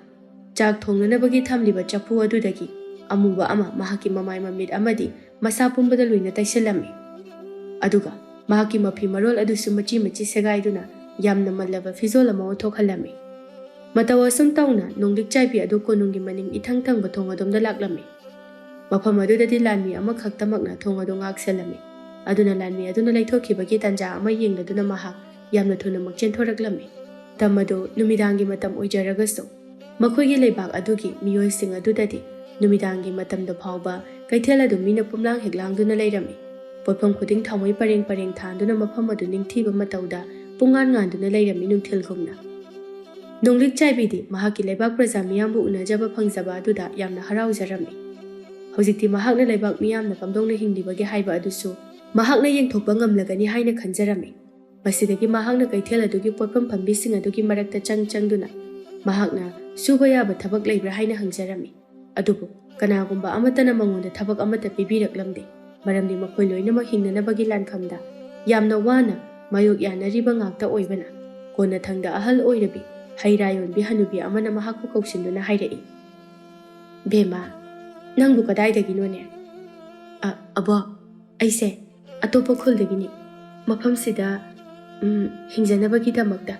ꯆꯥꯛ ꯊꯣꯡꯅꯅꯕꯒꯤ ꯊꯝꯂꯤꯕ ꯆꯐꯨ ꯑꯗꯨꯗꯒꯤ ꯑꯃꯨꯕ ꯑꯃ ꯃꯍꯥꯛꯀꯤ ꯃꯃꯥꯏ ꯃꯃꯤꯠ ꯑꯃꯗꯤ ꯃꯁꯥ ꯄꯨꯝꯕꯗ ꯂꯣꯏꯅ ꯇꯩꯁꯤꯜꯂꯝꯃꯤ꯫ ꯑꯗꯨꯒ ꯃꯍꯥꯛꯀꯤ ꯃꯐꯤ ꯃꯔꯣꯜ ꯑꯗꯨꯁꯨ ꯃꯆꯤ ꯃꯆꯤ ꯁꯦꯒꯥꯏꯗꯨꯅ ꯌꯥꯝꯅ ꯃꯜꯂꯕ ꯐꯤꯖꯣꯜ ꯑꯃ ꯑꯣꯟꯊꯣꯛꯍꯜꯂꯝꯃꯤ꯫ ꯃꯇꯧ ꯑꯁꯨꯝ ꯇꯧꯅ ꯅꯣꯡꯂꯤꯛ ꯆꯥꯏꯕꯤ ꯑꯗꯨ ꯀꯣꯅꯨꯡꯒꯤ ꯃꯅꯤꯡ ꯏꯊꯪ ꯊꯪꯕ ꯊꯣꯡ ꯑꯗꯣꯝꯗ ꯂꯥꯛꯂꯝꯃꯤ꯫ ꯃꯐꯝ ꯑꯗꯨꯗꯗꯤ ꯂꯥꯟꯃꯤ ꯑꯃꯈꯛꯇꯃꯛꯅ ꯊꯣꯡ ꯑꯗꯨ ꯉꯥꯛꯁꯦꯜꯂꯝꯃꯤ꯫ ꯑꯗꯨꯅ ꯂꯥꯟꯃꯤ ꯑꯗꯨꯅ ꯂꯩꯊꯣꯛꯈꯤꯕꯒꯤ ꯇꯥꯟꯖꯥ ꯑꯃ ꯌꯦꯡꯂꯗꯨꯅ ꯃꯍꯥꯛ ꯌꯥꯝꯅ ꯊꯨꯅꯃꯛ ꯆꯦꯟꯊꯣꯔꯛꯂꯝꯃꯤ꯫ ꯃꯇꯝ ꯑꯗꯨ ꯅꯨꯃꯤꯗꯥꯡꯒꯤ ꯃꯇꯝ ꯑꯣꯏꯖꯔꯒꯁꯨ ꯃꯈꯣꯏꯒꯤ ꯂꯩꯕꯥꯛ ꯑꯗꯨꯒꯤ ꯃꯤꯑꯣꯏꯁꯤꯡ ꯑꯗꯨꯗꯗꯤ ꯅꯨꯃꯤꯗꯥꯡꯒꯤ ꯃꯇꯝꯗ ꯐꯥꯎꯕ ꯀꯩꯊꯦꯜ ꯑꯗꯨ ꯃꯤꯅ ꯄꯨꯝꯂꯥꯡ ꯍꯦꯛ ꯂꯥꯡꯗꯨꯅ ꯂꯩꯔꯝꯃꯤ꯫ ꯄꯣꯠꯐꯝ ꯈꯨꯗꯤꯡ ꯊꯥꯎꯃꯩ ꯄꯔꯦꯡ ꯄꯔꯦꯡ ꯊꯥꯟꯗꯨꯅ ꯃꯐꯝ ꯑꯗꯨ ꯅꯤꯡꯊꯤꯕ ꯃꯇꯧꯗ ꯄꯨꯡꯉꯥꯟ ꯉꯥꯟꯗꯨꯅ ꯂꯩꯔꯝꯃꯤ ꯅꯨꯡꯊꯤꯜꯒꯨꯝꯅ꯫ ꯅꯣꯡꯂꯤꯛ ꯆꯥꯏꯕꯤꯗꯤ ꯃꯍꯥꯛꯀꯤ ꯂꯩꯕꯥꯛ ꯄ꯭ꯔꯖꯥ ꯃꯤꯌꯥꯝꯕꯨ ꯎꯅꯖꯕ ꯐꯪꯖꯕ ꯑꯗꯨꯗ ꯌꯥꯝꯅ ꯍꯔꯥꯎꯖꯔꯝꯃꯤ꯫ ꯍꯧꯖꯤꯛꯇꯤ ꯃꯍꯥꯛꯅ ꯂꯩꯕꯥꯛ ꯃꯤꯌꯥꯝꯅ ꯀꯝꯗꯧꯅ ꯍꯤꯡꯂꯤꯕꯒꯦ ꯍꯥꯏꯕ ꯑꯗꯨꯁꯨ ꯃꯍꯥꯛꯅ ꯌꯦꯡꯊꯣꯛꯄ ꯉꯝꯂꯒꯅꯤ ꯍꯥꯏꯅ ꯈꯟꯖꯔꯝꯃꯤ꯫ ꯃꯁꯤꯗꯒꯤ ꯃꯍꯥꯛꯅ ꯀꯩꯊꯦꯜ ꯑꯗꯨꯒꯤ ꯄꯣꯠꯐꯝ ꯐꯝꯕꯤꯁꯤꯡ ꯑꯗꯨꯒꯤ ꯃꯔꯛꯇ ꯆꯪ ꯆꯪꯗꯨꯅ ꯃꯍꯥꯛꯅ ꯁꯨꯕ ꯌꯥꯕ ꯊꯕꯛ ꯂꯩꯕ꯭ꯔꯥ ꯍꯥꯏꯅ ꯍꯪꯖꯔꯝꯃꯤ꯫ ꯑꯗꯨꯕꯨ ꯀꯅꯥꯒꯨꯝꯕ ꯑꯃꯠꯇꯅ ꯃꯉꯣꯟꯗ ꯊꯕꯛ ꯑꯃꯠꯇ ꯄꯤꯕꯤꯔꯛꯂꯝꯗꯦ, ꯃꯔꯝꯗꯤ ꯃꯈꯣꯏ ꯂꯣꯏꯅꯃꯛ ꯍꯤꯡꯅꯅꯕꯒꯤ ꯂꯥꯟꯐꯝꯗ ꯌꯥꯝꯅ ꯋꯥꯅ ꯃꯥꯌꯣꯛ ꯌꯥꯅꯔꯤꯕ ꯉꯥꯛꯇ ꯑꯣꯏꯕꯅ꯫ ꯀꯣꯟꯅꯊꯪꯗ ꯑꯍꯜ ꯑꯣꯏꯔꯕꯤ ꯍꯩ ꯔꯥ ꯌꯣꯟꯕꯤ ꯍꯅꯨꯕꯤ ꯑꯃꯅ ꯃꯍꯥꯛꯄꯨ ꯀꯧꯁꯤꯟꯗꯨꯅ ꯍꯥꯏꯔꯛꯏ, "ꯕꯦꯝꯃ, ꯅꯪꯕꯨ ꯀꯗꯥꯏꯗꯒꯤꯅꯣꯅꯦ?" "ꯑ, ꯑꯕꯣ, ꯑꯩꯁꯦ ꯑꯇꯣꯞꯄ ꯈꯨꯜꯗꯒꯤꯅꯤ꯫ ꯃꯐꯝꯁꯤꯗ, ꯎꯝ, ꯍꯤꯡꯖꯅꯕꯒꯤꯗꯃꯛꯇ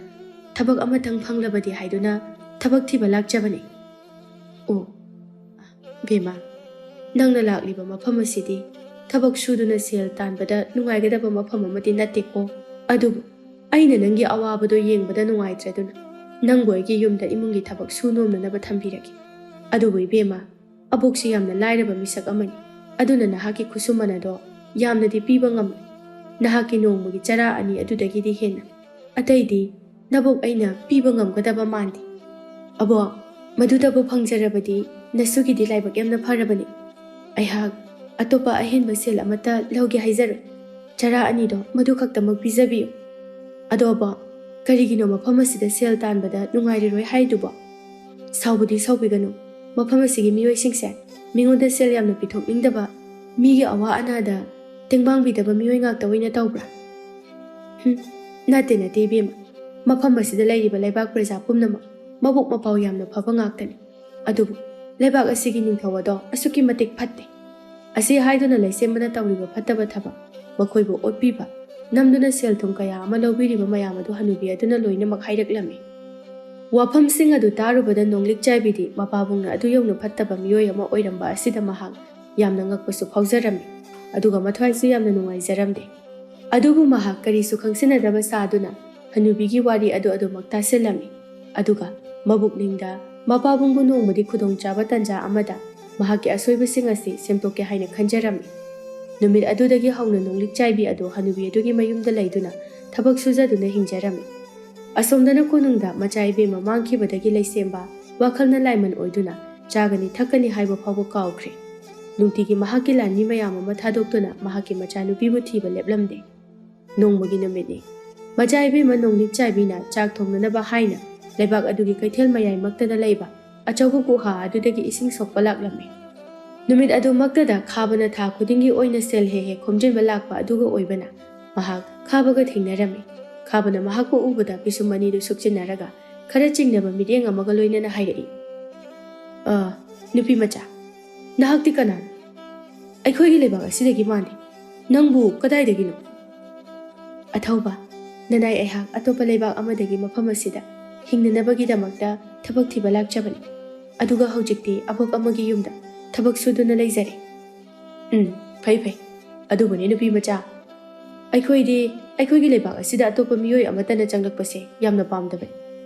ꯊꯕꯛ ꯑꯃꯇꯪ ꯐꯪꯂꯕꯗꯤ ꯍꯥꯏꯗꯨꯅ ꯊꯕꯛ ꯊꯤꯕ ꯂꯥꯛꯆꯕꯅꯤ꯫" "ꯑꯣ, ꯕꯦꯝꯃ, ꯅꯪꯅ ꯂꯥꯛꯂꯤꯕ ꯃꯐꯝ ꯑꯁꯤꯗꯤ ꯊꯕꯛ ꯁꯨꯗꯨꯅ ꯁꯦꯜ ꯇꯥꯟꯕꯗ ꯅꯨꯡꯉꯥꯏꯒꯗꯕ ꯃꯐꯝ ꯑꯃꯗꯤ ꯅꯠꯇꯦꯀꯣ꯫ ꯑꯗꯨꯕꯨ ꯑꯩꯅ ꯅꯪꯒꯤ ꯑꯋꯥꯕꯗꯣ ꯌꯦꯡꯕꯗ ꯅꯨꯡꯉꯥꯏꯇ꯭ꯔꯗꯨꯅ ꯅꯪꯕꯨ ꯑꯩꯒꯤ ꯌꯨꯝꯗ ꯏꯃꯨꯡꯒꯤ ꯊꯕꯛ ꯁꯨ ꯅꯣꯝꯅꯅꯕ ꯊꯝꯕꯤꯔꯒꯦ꯫ ꯑꯗꯨꯕꯨ ꯏꯕꯦꯝꯃ, ꯑꯕꯣꯛꯁꯤ ꯌꯥꯝꯅ ꯂꯥꯏꯔꯕ ꯃꯤꯁꯛ ꯑꯃꯅꯤ꯫ ꯑꯗꯨꯅ ꯅꯍꯥꯛꯀꯤ ꯈꯨꯠꯁꯨꯃꯟ ꯑꯗꯣ ꯌꯥꯝꯅꯗꯤ ꯄꯤꯕ ꯉꯝꯂꯣꯏ꯫ ꯅꯍꯥꯛꯀꯤ ꯅꯣꯡꯃꯒꯤ ꯆꯔꯥ ꯑꯅꯤ ꯑꯗꯨꯗꯒꯤꯗꯤ ꯍꯦꯟꯅ ꯑꯇꯩꯗꯤ ꯅꯕꯣꯛ ꯑꯩꯅ ꯄꯤꯕ ꯉꯝꯒꯗꯕ ꯃꯥꯟꯗꯦ꯫" "ꯑꯕꯣꯛ, ꯃꯗꯨꯗꯕꯨ ꯐꯪꯖꯔꯕꯗꯤ ꯅꯁꯨꯒꯤꯗꯤ ꯂꯥꯏꯕꯛ ꯌꯥꯝꯅ ꯐꯔꯕꯅꯤ꯫ ꯑꯩꯍꯥꯛ ꯑꯇꯣꯞꯄ ꯑꯍꯦꯟꯕ ꯁꯦꯜ ꯑꯃꯠꯇ ꯂꯧꯒꯦ ꯍꯥꯏꯖꯔꯣꯏ꯫ ꯆꯔꯥ ꯑꯅꯤꯗꯣ ꯃꯗꯨ ꯈꯛꯇꯃꯛ ꯄꯤꯖꯕꯤꯌꯨ꯫" "ꯑꯗꯣ ꯑꯕꯣꯛ, ꯀꯔꯤꯒꯤꯅꯣ ꯃꯐꯝ ꯑꯁꯤꯗ ꯁꯦꯜ ꯇꯥꯟꯕꯗ ꯅꯨꯡꯉꯥꯏꯔꯔꯣꯏ ꯍꯥꯏꯗꯨꯕꯣ?" "ꯁꯥꯎꯕꯗꯤ ꯁꯥꯎꯕꯤꯒꯅꯨ꯫ ꯃꯐꯝ ꯑꯁꯤꯒꯤ ꯃꯤꯑꯣꯏꯁꯤꯡꯁꯦ ꯃꯤꯉꯣꯟꯗ ꯁꯦꯜ ꯌꯥꯝꯅ ꯄꯤꯊꯣꯛꯅꯤꯡꯗꯕ, ꯃꯤꯒꯤ ꯑꯋꯥ ꯑꯅꯥꯗ ꯇꯦꯡꯕꯥꯡꯕꯤꯗꯕ ꯃꯤꯑꯣꯏ ꯉꯥꯛꯇ ꯑꯣꯏꯅ ꯇꯧꯕ꯭ꯔꯥ?" "ꯍꯨꯝ, ꯅꯠꯇꯦ, ꯅꯠꯇꯦ ꯏꯕꯦꯝꯃ꯫ ꯃꯐꯝ ꯑꯁꯤꯗ ꯂꯩꯔꯤꯕ ꯂꯩꯕꯥꯛ ꯄ꯭ꯔꯖꯥ ꯄꯨꯝꯅꯃꯛ ꯃꯕꯨꯛ ꯃꯄꯥꯎ ꯌꯥꯝꯅ ꯐꯕ ꯉꯥꯛꯇꯅꯤ꯫ ꯑꯗꯨꯕꯨ ꯂꯩꯕꯥꯛ ꯑꯁꯤꯒꯤ ꯅꯤꯡꯊꯧ ꯑꯗꯣ ꯑꯁꯨꯛꯀꯤ ꯃꯇꯤꯛ ꯐꯠꯇꯦ꯫ ꯑꯁꯤ ꯍꯥꯏꯗꯨꯅ ꯂꯩꯁꯦꯝꯕꯅ ꯇꯧꯔꯤꯕ ꯐꯠꯇꯕ ꯊꯕꯛ, ꯃꯈꯣꯏꯕꯨ ꯑꯣꯠꯄꯤꯕ, ꯅꯝꯗꯨꯅ ꯁꯦꯜ ꯊꯨꯝ ꯀꯌꯥ ꯑꯃ ꯂꯧꯕꯤꯔꯤꯕ ꯃꯌꯥꯝ ꯑꯗꯨ ꯍꯅꯨꯕꯤ ꯑꯗꯨꯅ ꯂꯣꯏꯅꯃꯛ ꯍꯥꯏꯔꯛꯂꯝꯃꯤ꯫" ꯋꯥꯐꯝꯁꯤꯡ ꯑꯗꯨ ꯇꯥꯔꯨꯕꯗ ꯅꯣꯡꯂꯤꯛ ꯆꯥꯏꯕꯤꯗꯤ ꯃꯄꯥꯕꯨꯡꯅ ꯑꯗꯨ ꯌꯧꯅ ꯐꯠꯇꯕ ꯃꯤꯑꯣꯏ ꯑꯃ ꯑꯣꯏꯔꯝꯕ ꯑꯁꯤꯗ ꯃꯍꯥꯛ ꯌꯥꯝꯅ ꯉꯛꯄꯁꯨ ꯐꯥꯎꯖꯔꯝꯃꯤ, ꯑꯗꯨꯒ ꯃꯊ꯭ꯋꯥꯏꯁꯨ ꯌꯥꯝꯅ ꯅꯨꯡꯉꯥꯏꯖꯔꯝꯗꯦ꯫ ꯑꯗꯨꯕꯨ ꯃꯍꯥꯛ ꯀꯔꯤꯁꯨ ꯈꯪꯁꯤꯟꯅꯗꯕ ꯁꯥꯗꯨꯅ ꯍꯅꯨꯕꯤꯒꯤ ꯋꯥꯔꯤ ꯑꯗꯨ ꯑꯗꯨꯃꯛ ꯇꯥꯁꯤꯜꯂꯝꯃꯤ꯫ ꯑꯗꯨꯒ ꯃꯕꯨꯛꯅꯤꯡꯗ ꯃꯄꯥꯕꯨꯡꯕꯨ ꯅꯣꯡꯃꯗꯤ ꯈꯨꯗꯣꯡꯆꯥꯕ ꯇꯥꯟꯖꯥ ꯑꯃꯗ ꯃꯍꯥꯛꯀꯤ ꯑꯁꯣꯏꯕꯁꯤꯡ ꯑꯁꯤ ꯁꯦꯝꯗꯣꯛꯀꯦ ꯍꯥꯏꯅ ꯈꯟꯖꯔꯝꯃꯤ꯫ ꯅꯨꯃꯤꯠ ꯑꯗꯨꯗꯒꯤ ꯍꯧꯅ ꯅꯣꯡꯂꯤꯛ ꯆꯥꯏꯕꯤ ꯑꯗꯨ ꯍꯅꯨꯕꯤ ꯑꯗꯨꯒꯤ ꯃꯌꯨꯝꯗ ꯂꯩꯗꯨꯅ ꯊꯕꯛ ꯁꯨꯖꯗꯨꯅ ꯍꯤꯡꯖꯔꯝꯃꯤ꯫ ꯑꯁꯣꯝꯗꯅ ꯀꯣꯅꯨꯡꯗ ꯃꯆꯥ ꯏꯕꯦꯝꯃ ꯃꯥꯡꯈꯤꯕꯗꯒꯤ ꯂꯩꯁꯦꯝꯕ ꯋꯥꯈꯜꯅ ꯂꯥꯏꯃꯟ ꯑꯣꯏꯗꯨꯅ ꯆꯥꯒꯅꯤ ꯊꯛꯀꯅꯤ ꯍꯥꯏꯕ ꯐꯥꯎꯕ ꯀꯥꯎꯈ꯭ꯔꯦ꯫ ꯅꯨꯡꯇꯤꯒꯤ ꯃꯍꯥꯛꯀꯤ ꯂꯥꯟꯃꯤ ꯃꯌꯥꯝ ꯑꯃ ꯊꯥꯗꯣꯛꯇꯨꯅ ꯃꯍꯥꯛꯀꯤ ꯃꯆꯥꯅꯨꯄꯤꯕꯨ ꯊꯤꯕ ꯂꯦꯞꯂꯝꯗꯦ꯫ ꯅꯣꯡꯃꯒꯤ ꯅꯨꯃꯤꯠꯅꯤ꯫ ꯃꯆꯥ ꯏꯕꯦꯝꯃ ꯅꯣꯡꯂꯤꯛ ꯆꯥꯏꯕꯤꯅ ꯆꯥꯛ ꯊꯣꯡꯅꯅꯕ ꯍꯥꯏꯅ ꯂꯩꯕꯥꯛ ꯑꯗꯨꯒꯤ ꯀꯩꯊꯦꯜ ꯃꯌꯥꯏꯃꯛꯇꯗ ꯂꯩꯕ ꯑꯆꯧꯕ ꯒꯨꯍꯥ ꯑꯗꯨꯗꯒꯤ ꯏꯁꯤꯡ ꯁꯣꯛꯄ ꯂꯥꯛꯂꯝꯃꯤ꯫ ꯅꯨꯃꯤꯠ ꯑꯗꯨꯃꯛꯇꯗ ꯈꯥꯕꯅ ꯊꯥ ꯈꯨꯗꯤꯡꯒꯤ ꯑꯣꯏꯅ ꯁꯦꯜ ꯍꯦꯛ ꯍꯦꯛ ꯈꯣꯝꯖꯤꯟꯕ ꯂꯥꯛꯄ ꯑꯗꯨꯒ ꯑꯣꯏꯕꯅ ꯃꯍꯥꯛ ꯈꯥꯕꯒ ꯊꯦꯡꯅꯔꯝꯃꯤ꯫ ꯈꯥꯕꯅ ꯃꯍꯥꯛꯄꯨ ꯎꯕꯗ ꯄꯤꯁꯨꯝ ꯑꯅꯤꯗꯨ ꯁꯨꯞꯆꯤꯟꯅꯔꯒ ꯈꯔ ꯆꯤꯡꯅꯕ ꯃꯤꯠꯌꯦꯡ ꯑꯃꯒ ꯂꯣꯏꯅꯅ ꯍꯥꯏꯔꯛꯏ, "ꯑ, ꯅꯨꯄꯤ ꯃꯆꯥ, ꯅꯍꯥꯛꯇꯤ ꯀꯅꯥꯅꯣ? ꯑꯩꯈꯣꯏꯒꯤ ꯂꯩꯕꯥꯛ ꯑꯁꯤꯗꯒꯤ ꯃꯥꯟꯗꯦ꯫ ꯅꯪꯕꯨ ꯀꯗꯥꯏꯗꯒꯤꯅꯣ?" "ꯑꯊꯧꯕ, ꯅꯅꯥꯏ ꯑꯩꯍꯥꯛ ꯑꯇꯣꯞꯄ ꯂꯩꯕꯥꯛ ꯑꯃꯗꯒꯤ ꯃꯐꯝ ꯑꯁꯤꯗ ꯍꯤꯡꯅꯅꯕꯒꯤꯗꯃꯛꯇ ꯊꯕꯛ ꯊꯤꯕ ꯂꯥꯛꯆꯕꯅꯤ꯫ ꯑꯗꯨꯒ ꯍꯧꯖꯤꯛꯇꯤ ꯑꯕꯣꯛ ꯑꯃꯒꯤ ꯌꯨꯝꯗ ꯊꯕꯛ ꯁꯨꯗꯨꯅ ꯂꯩꯖꯔꯦ꯫" "ꯎꯝ, ꯐꯩ ꯐꯩ꯫ ꯑꯗꯨꯕꯨꯅꯦ ꯅꯨꯄꯤ ꯃꯆꯥ, ꯑꯩꯈꯣꯏꯗꯤ ꯑꯩꯈꯣꯏꯒꯤ ꯂꯩꯕꯥꯛ ꯑꯁꯤꯗ ꯑꯇꯣꯞꯄ ꯃꯤꯑꯣꯏ ꯑꯃꯠꯇꯅ ꯆꯪꯂꯛꯄꯁꯦ ꯌꯥꯝꯅ ꯄꯥꯝꯗꯕꯅꯤ꯫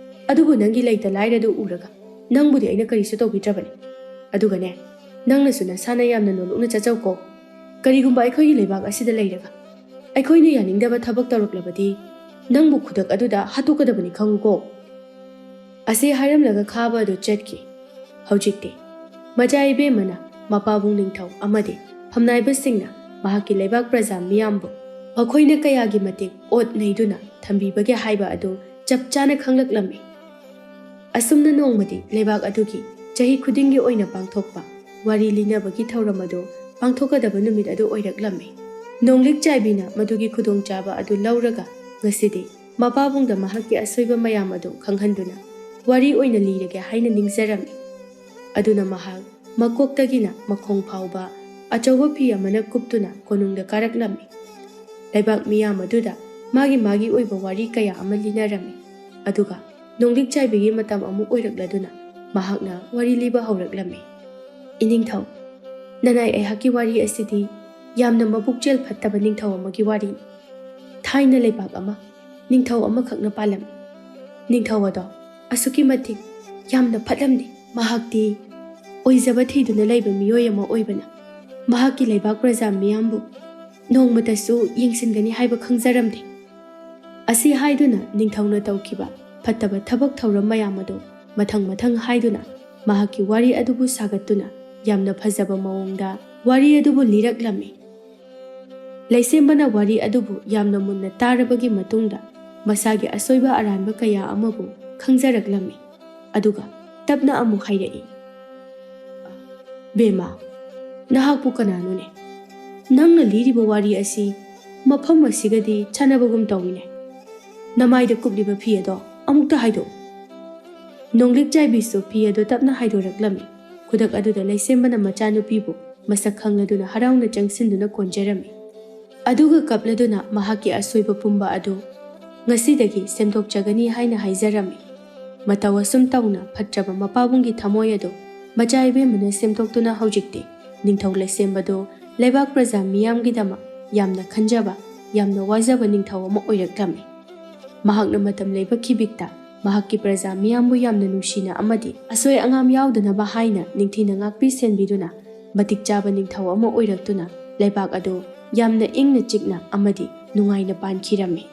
ꯑꯗꯨꯕꯨ ꯅꯪꯒꯤ ꯂꯩꯇ ꯂꯥꯏꯔꯗꯨ ꯎꯔꯒ ꯅꯪꯕꯨꯗꯤ ꯑꯩꯅ ꯀꯔꯤꯁꯨ ꯇꯧꯕꯤꯗ꯭ꯔꯕꯅꯤ꯫ ꯑꯗꯨꯒꯅꯦ, ꯅꯪꯅꯁꯨ ꯅꯁꯥꯅ ꯌꯥꯝꯅ ꯅꯣꯂꯨꯛꯅ ꯆꯠꯆꯧꯀꯣ꯫ ꯀꯔꯤꯒꯨꯝꯕ ꯑꯩꯈꯣꯏꯒꯤ ꯂꯩꯕꯥꯛ ꯑꯁꯤꯗ ꯂꯩꯔꯒ ꯑꯩꯈꯣꯏꯅ ꯌꯥꯅꯤꯡꯗꯕ ꯊꯕꯛ ꯇꯧꯔꯛꯂꯕꯗꯤ ꯅꯪꯕꯨ ꯈꯨꯗꯛ ꯑꯗꯨꯗ ꯍꯥꯠꯇꯣꯛꯀꯗꯕꯅꯤ, ꯈꯪꯉꯨꯀꯣ꯫" ꯑꯁꯤ ꯍꯥꯏꯔꯝꯂꯒ ꯈꯥꯕ ꯑꯗꯨ ꯆꯠꯈꯤ꯫ ꯍꯧꯖꯤꯛꯇꯤ ꯃꯆꯥ ꯏꯕꯦꯝꯃꯅ ꯃꯄꯥꯕꯨꯡ ꯅꯤꯡꯊꯧ ꯑꯃꯗꯤ ꯐꯝꯅꯥꯏꯕꯁꯤꯡꯅ ꯃꯍꯥꯛꯀꯤ ꯂꯩꯕꯥꯛ ꯄ꯭ꯔꯖꯥ ꯃꯤꯌꯥꯝꯕꯨ ꯃꯈꯣꯏꯅ ꯀꯌꯥꯒꯤ ꯃꯇꯤꯛ ꯑꯣꯠ ꯅꯩꯗꯨꯅ ꯊꯝꯕꯤꯕꯒꯦ ꯍꯥꯏꯕ ꯑꯗꯨ ꯆꯞ ꯆꯥꯅ ꯈꯪꯂꯛꯂꯝꯃꯤ꯫ ꯑꯁꯨꯝꯅ ꯅꯣꯡꯃꯗꯤ ꯂꯩꯕꯥꯛ ꯑꯗꯨꯒꯤ ꯆꯍꯤ ꯈꯨꯗꯤꯡꯒꯤ ꯑꯣꯏꯅ ꯄꯥꯡꯊꯣꯛꯄ ꯋꯥꯔꯤ ꯂꯤꯅꯕꯒꯤ ꯊꯧꯔꯝ ꯑꯗꯨ ꯄꯥꯡꯊꯣꯛꯀꯗꯕ ꯅꯨꯃꯤꯠ ꯑꯗꯨ ꯑꯣꯏꯔꯛꯂꯝꯃꯤ꯫ ꯅꯣꯡꯂꯤꯛ ꯆꯥꯏꯕꯤꯅ ꯃꯗꯨꯒꯤ ꯈꯨꯗꯣꯡꯆꯥꯕ ꯑꯗꯨ ꯂꯧꯔꯒ ꯉꯁꯤꯗꯤ ꯃꯄꯥꯕꯨꯡꯗ ꯃꯍꯥꯛꯀꯤ ꯑꯁꯣꯏꯕ ꯃꯌꯥꯝ ꯑꯗꯨ ꯈꯪꯍꯟꯗꯨꯅ ꯋꯥꯔꯤ ꯑꯣꯏꯅ ꯂꯤꯔꯒꯦ ꯍꯥꯏꯅ ꯅꯤꯡꯖꯔꯝꯃꯤ꯫ ꯑꯗꯨꯅ ꯃꯍꯥꯛ ꯃꯀꯣꯛꯇꯒꯤꯅ ꯃꯈꯣꯡ ꯐꯥꯎꯕ ꯑꯆꯧꯕ ꯐꯤ ꯑꯃꯅ ꯀꯨꯞꯇꯨꯅ ꯀꯣꯅꯨꯡꯗ ꯀꯥꯔꯛꯂꯝꯃꯤ꯫ ꯂꯩꯕꯥꯛ ꯃꯤꯌꯥꯝ ꯑꯗꯨꯗ ꯃꯥꯒꯤ ꯃꯥꯒꯤ ꯑꯣꯏꯕ ꯋꯥꯔꯤ ꯀꯌꯥ ꯑꯃ ꯂꯤꯅꯔꯝꯃꯤ꯫ ꯑꯗꯨꯒ ꯅꯣꯡꯂꯤꯛ ꯆꯥꯏꯕꯤꯒꯤ ꯃꯇꯝ ꯑꯃꯨꯛ ꯑꯣꯏꯔꯛꯂꯗꯨꯅ ꯃꯍꯥꯛꯅ ꯋꯥꯔꯤ ꯂꯤꯕ ꯍꯧꯔꯛꯂꯝꯃꯤ꯫ "ꯏꯅꯤꯡꯊꯧ, ꯅꯅꯥꯏ ꯑꯩꯍꯥꯛꯀꯤ ꯋꯥꯔꯤ ꯑꯁꯤꯗꯤ ꯌꯥꯝꯅ ꯃꯄꯨꯛꯆꯦꯜ ꯐꯠꯇꯕ ꯅꯤꯡꯊꯧ ꯑꯃꯒꯤ ꯋꯥꯔꯤꯅꯤ꯫ ꯊꯥꯏꯅ ꯂꯩꯕꯥꯛ ꯑꯃ ꯅꯤꯡꯊꯧ ꯑꯃꯈꯛꯅ ꯄꯥꯜꯂꯝꯃꯤ꯫ ꯅꯤꯡꯊꯧ ꯑꯗꯣ ꯑꯁꯨꯛꯀꯤ ꯃꯇꯤꯛ ꯌꯥꯝꯅ ꯐꯠꯂꯝꯗꯦ꯫ ꯃꯍꯥꯛꯇꯤ ꯑꯣꯏꯖꯕ ꯊꯤꯗꯨꯅ ꯂꯩꯕ ꯃꯤꯑꯣꯏ ꯑꯃ ꯑꯣꯏꯕꯅ ꯃꯍꯥꯛꯀꯤ ꯂꯩꯕꯥꯛ ꯄ꯭ꯔꯖꯥ ꯃꯤꯌꯥꯝꯕꯨ ꯅꯣꯡꯃꯇꯁꯨ ꯌꯦꯡꯁꯤꯟꯒꯅꯤ ꯍꯥꯏꯕ ꯈꯪꯖꯔꯝꯗꯦ꯫" ꯑꯁꯤ ꯍꯥꯏꯗꯨꯅ ꯅꯤꯡꯊꯧꯅ ꯇꯧꯈꯤꯕ ꯐꯠꯇꯕ ꯊꯕꯛ ꯊꯧꯔꯝ ꯃꯌꯥꯝ ꯑꯗꯨ ꯃꯊꯪ ꯃꯊꯪ ꯍꯥꯏꯗꯨꯅ ꯃꯍꯥꯛꯀꯤ ꯋꯥꯔꯤ ꯑꯗꯨꯕꯨ ꯁꯥꯒꯠꯇꯨꯅ ꯌꯥꯝꯅ ꯐꯖꯕ ꯃꯑꯣꯡꯗ ꯋꯥꯔꯤ ꯑꯗꯨꯕꯨ ꯂꯤꯔꯛꯂꯝꯃꯤ꯫ ꯂꯩꯁꯦꯝꯕꯅ ꯋꯥꯔꯤ ꯑꯗꯨꯕꯨ ꯌꯥꯝꯅ ꯃꯨꯟꯅ ꯇꯥꯔꯕꯒꯤ ꯃꯇꯨꯡꯗ ꯃꯁꯥꯒꯤ ꯑꯁꯣꯏꯕ ꯑꯔꯥꯟꯕ ꯀꯌꯥ ꯑꯃꯕꯨ ꯈꯪꯖꯔꯛꯂꯝꯃꯤ꯫ ꯑꯗꯨꯒ ꯇꯞꯅ ꯑꯃꯨꯛ ꯍꯥꯏꯔꯛꯏ, "ꯕꯦꯝꯃ, ꯅꯍꯥꯛꯄꯨ ꯀꯅꯥꯅꯣꯅꯦ? ꯅꯪꯅ ꯂꯤꯔꯤꯕ ꯋꯥꯔꯤ ꯑꯁꯤ ꯃꯐꯝ ꯑꯁꯤꯒꯗꯤ ꯆꯥꯟꯅꯕꯒꯨꯝ ꯇꯧꯏꯅꯦ꯫ ꯅꯃꯥꯏꯗ ꯀꯨꯞꯂꯤꯕ ꯐꯤ ꯑꯗꯣ ꯑꯃꯨꯛꯇ ꯍꯥꯏꯗꯣꯛꯎ꯫" ꯅꯣꯡꯂꯤꯛ ꯆꯥꯏꯕꯤꯁꯨ ꯐꯤ ꯑꯗꯨ ꯇꯞꯅ ꯍꯥꯏꯗꯣꯔꯛꯂꯝꯃꯤ꯫ ꯈꯨꯗꯛ ꯑꯗꯨꯗ ꯂꯩꯁꯦꯝꯕꯅ ꯃꯆꯥꯅꯨꯄꯤꯕꯨ ꯃꯁꯛ ꯈꯪꯂꯗꯨꯅ ꯍꯔꯥꯎꯅ ꯆꯪꯁꯤꯟꯗꯨꯅ ꯀꯣꯟꯖꯔꯝꯃꯤ꯫ ꯑꯗꯨꯒ ꯀꯞꯂꯗꯨꯅ ꯃꯍꯥꯛꯀꯤ ꯑꯁꯣꯏꯕ ꯄꯨꯝꯕ ꯑꯗꯨ ꯉꯁꯤꯗꯒꯤ ꯁꯦꯝꯗꯣꯛꯆꯒꯅꯤ ꯍꯥꯏꯅ ꯍꯥꯏꯖꯔꯝꯃꯤ꯫ ꯃꯇꯧ ꯑꯁꯨꯝ ꯇꯧꯅ ꯐꯠꯇ꯭ꯔꯕ ꯃꯄꯥꯕꯨꯡꯒꯤ ꯊꯃꯣꯏ ꯑꯗꯨ ꯃꯆꯥ ꯏꯕꯦꯝꯃꯅ ꯁꯦꯝꯗꯣꯛꯇꯨꯅ ꯍꯧꯖꯤꯛꯇꯤ ꯅꯤꯡꯊꯧ ꯂꯩꯁꯦꯝꯕꯗꯨ ꯂꯩꯕꯥꯛ ꯄ꯭ꯔꯖꯥ ꯃꯤꯌꯥꯝꯒꯤꯗꯃꯛ ꯌꯥꯝꯅ ꯈꯟꯖꯕ, ꯌꯥꯝꯅ ꯋꯥꯖꯕ ꯅꯤꯡꯊꯧ ꯑꯃ ꯑꯣꯏꯔꯛꯂꯝꯃꯤ꯫ ꯃꯍꯥꯛꯅ ꯃꯇꯝ ꯂꯩꯕ ꯈꯤꯕꯤꯛꯇ ꯃꯍꯥꯛꯀꯤ ꯄ꯭ꯔꯖꯥ ꯃꯤꯌꯥꯝꯕꯨ ꯌꯥꯝꯅ ꯅꯨꯡꯁꯤꯅ ꯑꯃꯗꯤ ꯑꯁꯣꯏ ꯑꯉꯥꯝ ꯌꯥꯎꯗꯅꯕ ꯍꯥꯏꯅ ꯅꯤꯡꯊꯤꯅ ꯉꯥꯛꯄꯤ ꯁꯦꯟꯕꯤꯗꯨꯅ ꯃꯇꯤꯛ ꯆꯥꯕ ꯅꯤꯡꯊꯧ ꯑꯃ ꯑꯣꯏꯔꯛꯇꯨꯅ ꯂꯩꯕꯥꯛ ꯑꯗꯨ ꯌꯥꯝꯅ ꯏꯪꯅ ꯆꯤꯛꯅ ꯑꯃꯗꯤ ꯅꯨꯡꯉꯥꯏꯅ ꯄꯥꯟꯈꯤꯔꯝꯃꯤ꯫